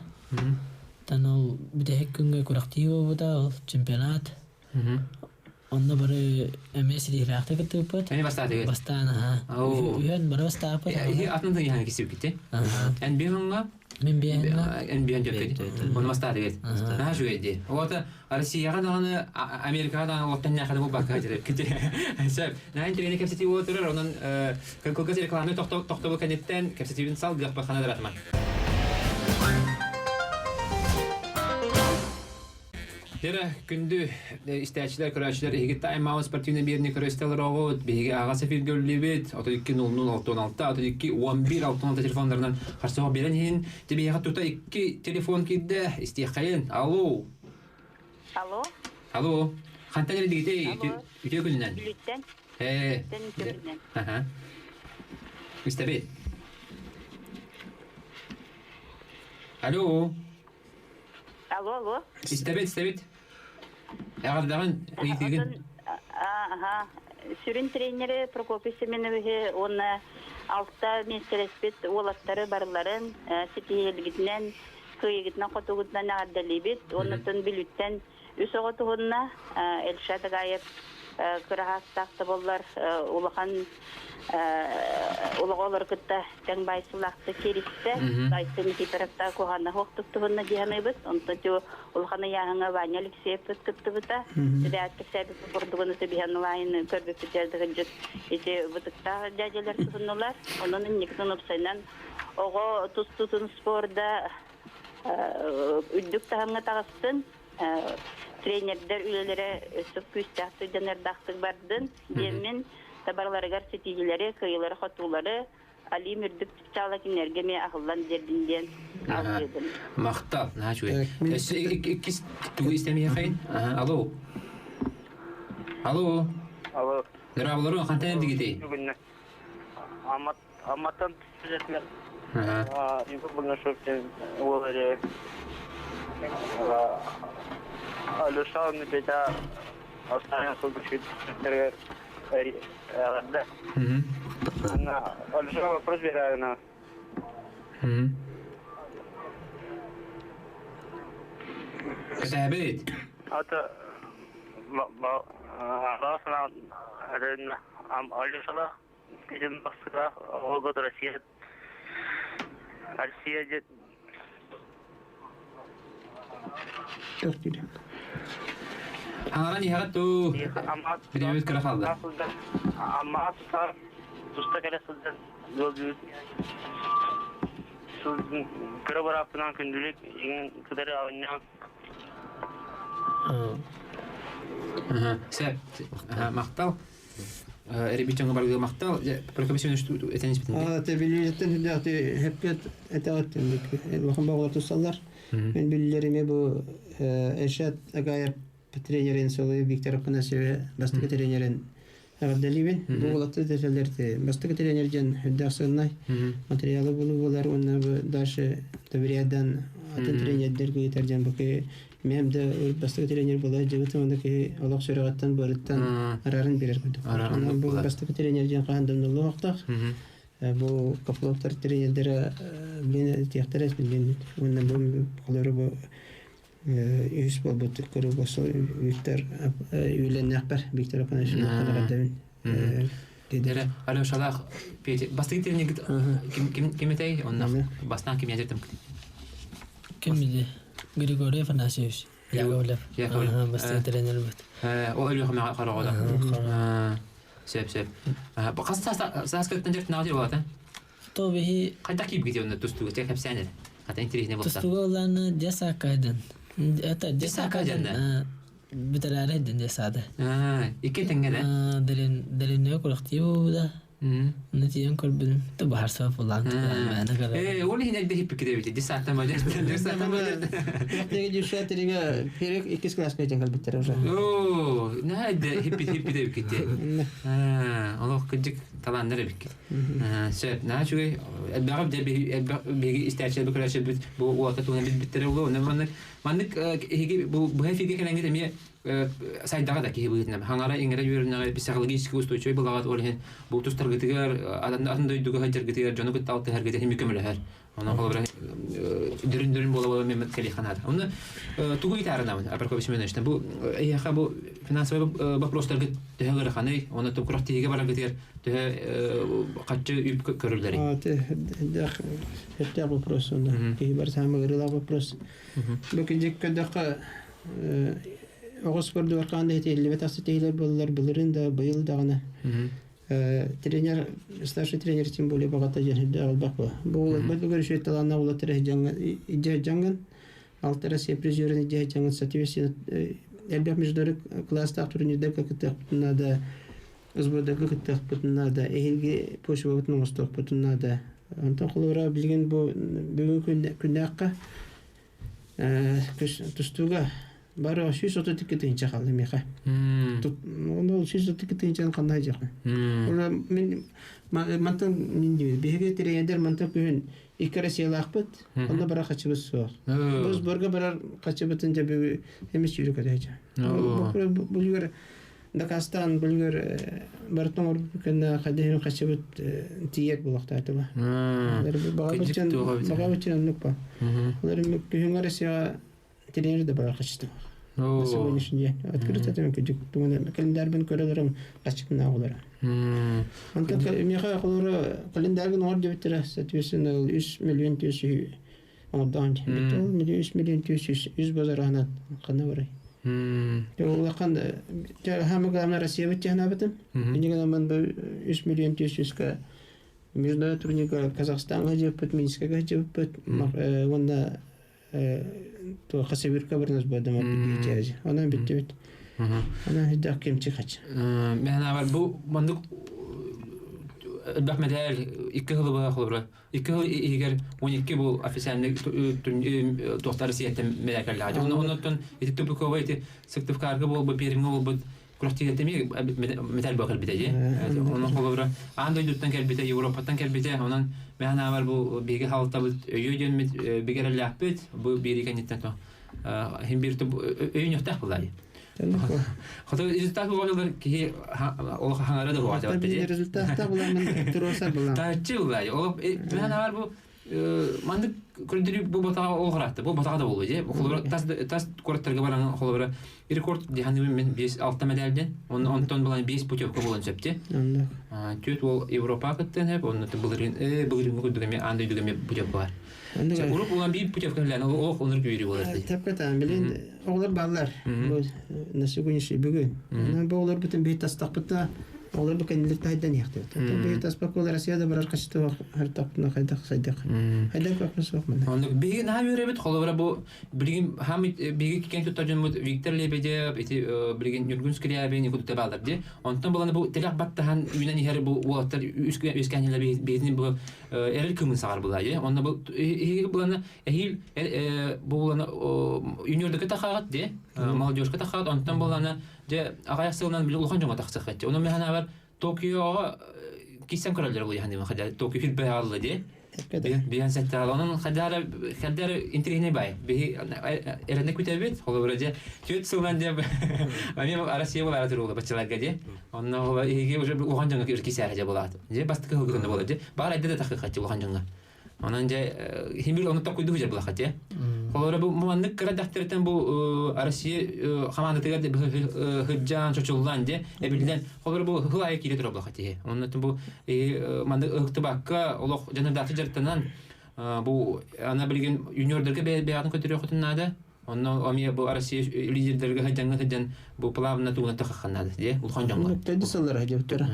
Тан ол бүтэһик күҥҥэ курактыы бута, ол чемпионат. Онно бары эмиэ ситиһилээхтик кыттыыппыт. Эми бастаатыгыт? Бастаан, аха. Үһүөн бары бастааппыт. Иһи атын тыйаһан кисип китти. Эн биһыңга? Мин биһыңга. Эн биһын жөппет. Оны бастаатыгыт. Наһа шугайди. Ота Россияга даганы Америкага даганы оттан нахады бу бакка жүрөп кити. Сәп, наһын тренер кепсети отырар, онон кылгас реклама тохтобу кенеттен кепсетибин сал гык бахана даратман. Лера, күндү истээччилэр, көрөөччүлэр, эһиги Time Out спортивный биэрни көрөстөлөр оҕут, биһиги аҕас эфиргэ үллүбүт, 32 00 66, 32 11 66 телефоннарынан харсыһа биэрэн иһин, тибиэхэ тута икки телефон киирдэ, истиэххэйин. Алло. Алло. Алло. Хантан эрдигитей? Үтүө күнүнэн. Бүлүүттэн. Ээ. Үтүө күнүнэн. Аха. Истэбит. Алло. Алло, алло. Истэбит, истэбит. Эҕэрдэҕин, ыйытыыгын. Аха. Сүрүн тренери Прокопий Семеновиһы уонна алта миэстэлэспит уолаттары барыларын ситиһиилгитинэн, кыайыгытынан, хотугутунан эҕэрдэлиибит. Уоннаттан Бүлүүттэн үс оҕо туһунна Эльшат Агаев кыраһаастаах да буоллар улахан олоҕолору кытта тэҥ баайсылаахтык кииристэ. Айсын Никифоровта куһаана хуохтук туһунна дии саныыбыт. Онтон тю улахан ыйааһыҥа Ваня Алексеевпыт кыттыбыта. Тилээт кэпсээбит курдугун ытыбиһэн лайын көрбүппүт дьэрдыгынжыт ити бытыктаах дядялар туһуннулар. Онон инникитин упсайынан оҕо тустуутун спорда үрдүк таһымҥа таҕыстын. Тренердэр үлэлэрэ өссө күүстээх сыдьанардаахтык бардын диэммин табарларыгар ситиһиилэри, кыайыылары-хотуулары Алим үрдүк чыпчаала кинилэргэ эмиэ аһыллан биэрдин диэн алгыыбын. Махтал, наһаа үчүгэй. Өссө иккис тугу истэмиэхэйин? Алло. Алло. Алло. Здравствуйте, хантан эрдигитий? Амматтан түспүтүнэн Егор Бурнашов диэн уол эрэ Алеша Петя Останин сылгычыттарыгар эҕэрдэ. Алеша вопрос берагына. Кэтэһэбит. Ата Алешала Кэлин бастакылаах оҕолорго Россия Россия диэн Хаҥаран иһэҕит дуу? Бириэмэбит кыра хаалла. Аммаҕа тутар туста кэлэ сылдьан ыалдьыбыт кыра бырааппынан күндүлүк иҥин кытары оонньоон Сөп. Махтал. Эребиччоҥҥо барыга махтал. Прокопий Семенович этэн испитин. Те билииттэн хүндэхти хеппет этэҕит улахан боҕолор туссаллар. Мен биллериме бу Эршат Агаев тренерин Соловей Виктор Афанасьевы бастакы тренерин эҕэрдэлиибин. Бу уолаттар дэтэллэр бастакы тренер диэн үрдээх сыаннай материалы булуу буолар уонна бу дальше доверядан атын тренердергэ ыытар диэн бу Мээм да бастакы тренер буола дьыбытым онно киһи олох сүрэҕиттэн быарыттан арааран биэрэр курдук. Онон бу бастакы тренер диэн хаһан да умнуллуохтаах. Бу Копыловтар тренердэрэ билин этиэхтэрэ билин уонна бу олору бу үһүс буолбут көрүү Виктор үөлэннээхпэр Виктор Афанасьевич эҕэрдэбин. Дедere Алешалаах Петя бастакы тренергит ким ким ким этэй онно бастаан ким ядертым Ким били? Григорий Афанасьевич Яковлев. Яковлев. Бастакы тренербит. Ол Өлүөхүмэҕэ хороҕода. Сөп, сөп. Хас сааскыттан дьэртинэҕэ буолата? То биһи Хайдах киирбит онно тустууга чэ кэпсээн эрэ. Хата интириэһинэй буолта. Тустууга улаана десакайдан. Это десакайдан. Бүтэрээри десада. Икки тэҥҥэ да? Дэриннэгэ курахтыы буолбута. Оны тиийэн көрбүтүм, баһарсыба булаан Ээ, ол иһин элбэх хиппиккит эбит. Десантан мадьар, десантан мадьар. Теге дюша тереге перек иккис класска дьэн кэлбиттэр уже. Оо, наһаа хиппит хиппит эбиккит. Аа, олох кырдьык талааннар эбиккит. Сөп, наһаа үчүгэй. Элбэҕи биһиги истээччилэрбит көрөөччүлэрбит бу уолаттар туһунан билбиттэрэ буолуо. Онон маннык маннык эһиги бу быһа эфиргэ кэлэҥҥит эмиэ сайдаҕа да киһи быһыытынан хаҥара иҥэрэ үөрэнэҕэ психологически устойчивый былаҕат ол иһин бу тустаргытыгар атын дойдуга сылдьаргытыгар дьону кытта алтыһаргытыгар эмиэ көмөлөһөр онон холобура дөрүн-дөрүн буола-буола мен кэлиэххэ наада онно тугу ыйытаарынабын Прокопий Семенович бу эйиэхэ бу финансовый вопростаргыт төһө ыараханый онно курах тиһигэ бараргытыгар төһө хаччы үп көрүллэрий Эрдээх вопрос онно киһи бар саамай ыарыылаах вопрос бу кидик көрдөххө оҕо спордугар хаан да этиллибэтэх ситиһиилэр буоллар былырыын да быйыл даҕаны тренер старший тренер тем более баҕата дьэн элбэх бу бу көрүшүөт талааннаах улаттар дьаҥҥын. Алта Россия призерын идея жаңын соответственно элбэх международный класстаах турнирдарга кыттыахпытын наада, сбордарга кыттыахпытын наада, эһиилги почвабытын оҥостуохпутун наада. Онтон холобура билигин бу бүгүн күннээххэ тустууга бары 132 тыһыынча хаалла миэхэ. Ол 132 тыһыынчаны ханна сылдьыахпын? Мин мантан мин диибин биһиги тренердэр мантан күһүн икки Россиялаахпыт, онно барар хачыбыт суох. Бу сборга барар хачыбытын дьэ бүгү эмис сүүрүк этэ. Бу дакаастаан бүлгөр барытын оҥорбут кэннэ хайдах хачыбыт тиийэр буолуохтаатыба. Баҕа быччан оннук ба. Олар күһүҥҥэ Россияҕа тренер да барар хачыта. На сегодняшний день. Открыто этим күдүк тугун календарьбын көрөлөрүм хачытына оҕолоро. Онтон миэхэ оҕолоро календарьгын оҥор диэбиттэрэ, соответственно, 3 миллион 400 оҥордоон. Ол 3 миллион 400 үс базараһынан ханна барай? Улахан хаама главное Россия бит Иннигэн бу 3 миллион 400 международный турнирга Казахстанга жеппит, Минскага жеппит, уонна Хасавюрка барнас бадама битээзи. Онон бүттүбүт. Онон хидах кемчи хач. Мен бар бу мандык элбэх мэтээл икки хылы быһа холобура икки хыл иһигэр 12 бу официальный туохтары сиэттэн мэдээкэллээх. Оннуттан ити тупиковый ити Сыктывкарга буолбут, Пермьҥэ буолбут күрэхтиилэртэн металл бу кэлбитэ дии. Онон холобура аан дойдуттан кэлбитэ, Европаттан кэлбитэ. Онон мен аабар бу биһиги хаалтабыт өйүө диэммит бигэрэллээхпит. Бу биири кэнниттэн то хим бир өйүнүөхтээх булай. Хоту результат буолар киһи ол хаңара да буолар. Результатта буламын туруосар булам. Тааччы булай. Ол мен аабар бу маннык көрдөрүү бу батаға ол харатты. Бу батаға да болду же. Холобура тас тас куораттарга баран холобура рекорд диханыбын мен 5-6 медальден. Онтон булан 5 путевка болон сөпти. Түт ол Европа кыттан хеп, онны былырын былырын күдүгеме андай дүгеме путевка бар. Уруп улан бир путевка билен ол ох оныр күйрү болар. Тепкетен билин оҕолор бааллар. Бу на сегодняшний бүгүн. Онон бу оҕолор бүтүн биһи тастахпыта оҕолор бу кэннилэр тайдан иэхтибит. Биһи таспак ол Россияда барар качество хартапна хайдах сайдах. Хайдах көкмө суох мана. Оннук биһиги наһаа үөрэбит холобура бу билигин хаамыт биһиги киэн туттар дьоммут Виктор Лебедев ити билигин Ньургун Скрябин кутута баалар ди. Онтон буланы бу тилэх баттаһан үүнэн иһэр бу уолаттар үскээнилэр биһитини бу эрэл кымын саҕар булаа Онно бу иһиги буланы эһиил бу буланы юниордука тахаҕат ди молодежка тахаҕат онтон буланы дьэ аҕайах сылынан били улахан дьоҥҥо тахсыаххат. Ону мен бар Токиоҕа киссен көрөллөр бу яхны хадя Токио хилбэ алла ди. Биһан сәттә Онон хадара хадара интриһине бай. Биһи эрене күтәбит, холобура дьэ түөт сылынан дьэ ами Россия булара турула бачыларга дьэ. Онно хола иһиге уже улахан дьоҥҥо кисәре дьэ булаат. Дьэ бастыкы хылгытында була дьэ. Бар әдде да тахы улахан дьоҥҥо. Онон дьэ химбир оны токуйду хужар булахат дьэ. Холобура бу муаннык кыра дәхтертен бу Россия хамаандатыгар хыджан чочуллан дьэ эбилден холобура бу хыл айы кире тура булахат дьэ. Оннотун бу маннык ыһыктыбакка олох жанырдаахты жартанан бу ана билигин юниордарга бэйэҕин көтөрүөхүтүн наада. Онно омия бу Россия лидердерге хыджанга хыджан бу плавно тугуна тахаханнада дьэ улахан дьоҥҥо. Тэди сыллар хадьыптара.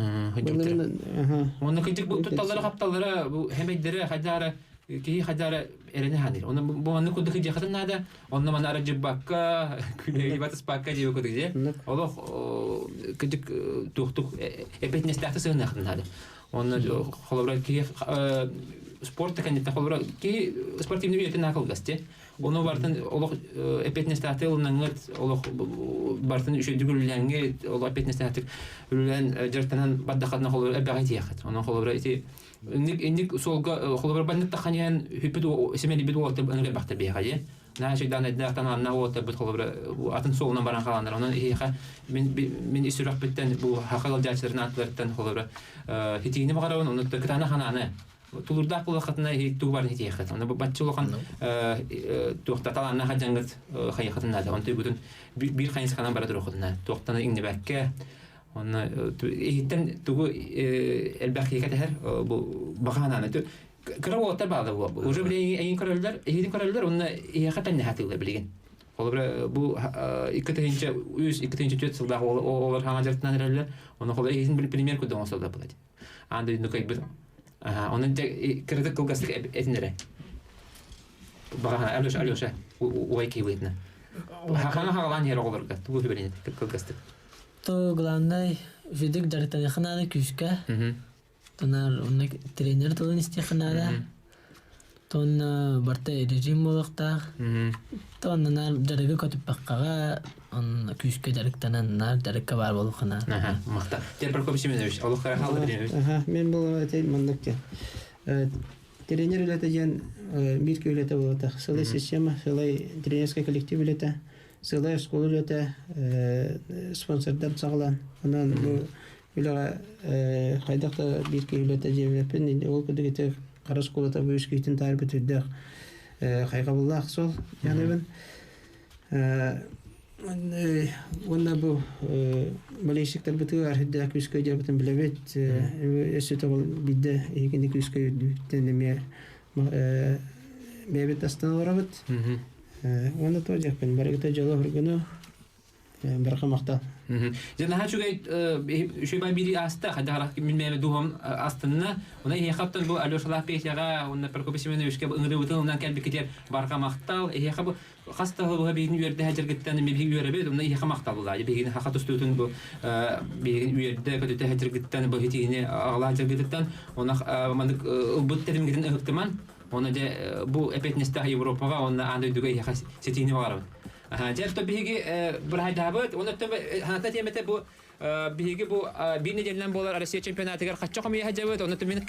Онно кыдьык бу тутталлара хапталлара бу хэмэйдэрэ хайдаара киһи хайдаара эрэне ханыр. Онно бу маннык курдук хыдьахатын наада. Онно мана араджыбакка күлэги батыспакка дьиэ курдук дьэ. Олох кыдьык туохтук эпетнестээхти сыһынахатын наада. Онно холобура киһи спорт кэнниттэн холобура киһи спортивный үйэтин акылгас дьэ. Ону бартын олох эпетнестээхти ылынаңыт олох бартын үшөйдүк үлэлээҥҥит олох эпетнестээхтик үлэлээн дьарыктанан бардахатына холобура элбэҕи тиэххит. Онон холобура ити инник инник суолга холобура баннык таханьян хүппүт сэмэлибит уолаттар ыныгар бахтар биэхэ дьэ. Наһаа шайдаан эднээх танааннаах уолаттарбыт холобура атын суолунан баран хааланнар. Онон иһиэхэ мин мин ис сүрэхпиттэн бу хахал дьаачыларын ааттарыттан холобура хитиини баҕарабын онно кытаана ханааны тулурдаах буолаххытына тугу барын хитиэххит. Онно баччы улахан туохта талааннаах дьаҥҥыт хайыхатын наада. Онто бүтүн биир хайысханан бара турухутуна. Туохтана иҥнибэккэ онно иһиттэн тугу элбэх киһи кэтэһэр бу баҕанааны кыра уолаттар баалар бу. Уже билигин эйин көрөллөр, иһитин көрөллөр, онно иһиэхэ тэннэхатыылар билигин. Холобура бу 2003 2004 сылдаах оҕолор хаҥа дьарыктанан эрэллэр. Онно холобура иһитин премьер курдук оҥостоллор булат. Аан дойдуну кыайбыт. Онон кыратык кылгастык этин эрэ. Баҕа Алеша, Алеша, уай киһи Хахаҥа хаҕалаан иһэр оҕолорго тугу сүбэлиэн кылгастык? То главное, үчүгдүк дьарыктаныахха наада күүскэ. Тонар онно тренер тылын истиэххэ наада. Тонна барта режим буолуохтаах. Тонна наар дьарыгы көтүппэххэ онно күүскэ дьарыктанан наар дьарыкка баар буолуохха наада. Махта. Тем Прокопий Семенович, олох хаалла билинэбит. Мен буолуо этэ маннык диэн. Тренер үлэтэ диэн биир үлэтэ буолуохтаах. Сылай система, сылай тренерскэй коллектив үлэтэ, сылай оскуола үлэтэ, спонсордар саҕалаан. Онон бу үлэҕэ хайдах да биир киһи үлэтэ диэбэппин. Ол курдук ити хара оскуолата бу үс киһитин таайбыт үрдээх хайҕабыллаах суол дьаныыбын. Уонна бу болельщиктарбытыгар үрдээх күүскэ дьарбытын билэбит. Өссө тоҕол биирдэ иһикини күүскэ үрдүттэн эмиэ бэйэбит астан олоробут. Уонна то дьэппин барыгыта дьоло хургуну барха махтал. Дьэ наһаа үчүгэй үчүгэй бири аста хайдах мин мээме духом астынна. Онон эһиэхэ бу Алешалаах Петяҕа уонна Прокопий Семеновичка ыҥырыыбытын ылынан кэлбиккитигэр барха махтал. Эһиэхэ бу хас да сыл биһигини үөрдэ сылдьаргыттан эмиэ биһиги үөрэбит, онно эһиэхэ махталлаа. Биһигини хаха тустуутун бу биһигини үөрдэ көтүтэ сылдьаргыттан бу итиини аҕалаа сылдьаргытыттан онно маннык ылбыт тэримгитин ыһыктыман Онно дьэ бу эпиэтинэстээх Европаҕа уонна аан дойдуга эһиэхэ ситиини баҕарабын. Дьэ, то биһиги быраһайдаабыт, уонна ханата тиэмэтэ бу биһиги бу биир нэдиэлэнэн буолар Россия чемпионатыгар хачча хомуйа сылдьабыт, онно мин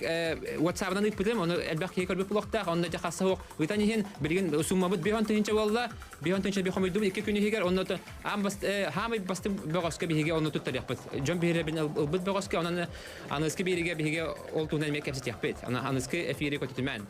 WhatsApp-ынан ыыппытым, ону элбэх киһи көрбүт буолуохтаах, онно дьэ хасса суох ыытан иһин, билигин суммабыт 5 тыһыынча буолла, 5 тыһыынча би хомуйдубут икки күн иһигэр, онно аан бас хаамай бастыҥ бөҕөскө биһиги онно туттарыахпыт. Дьон биһирэбин ылбыт бөҕөскө, онон аныгыскы биэриигэ биһиги ол туһунан эмиэ кэпсэтиэхпит. Аны аныгыскы эфири көтүтүмэн.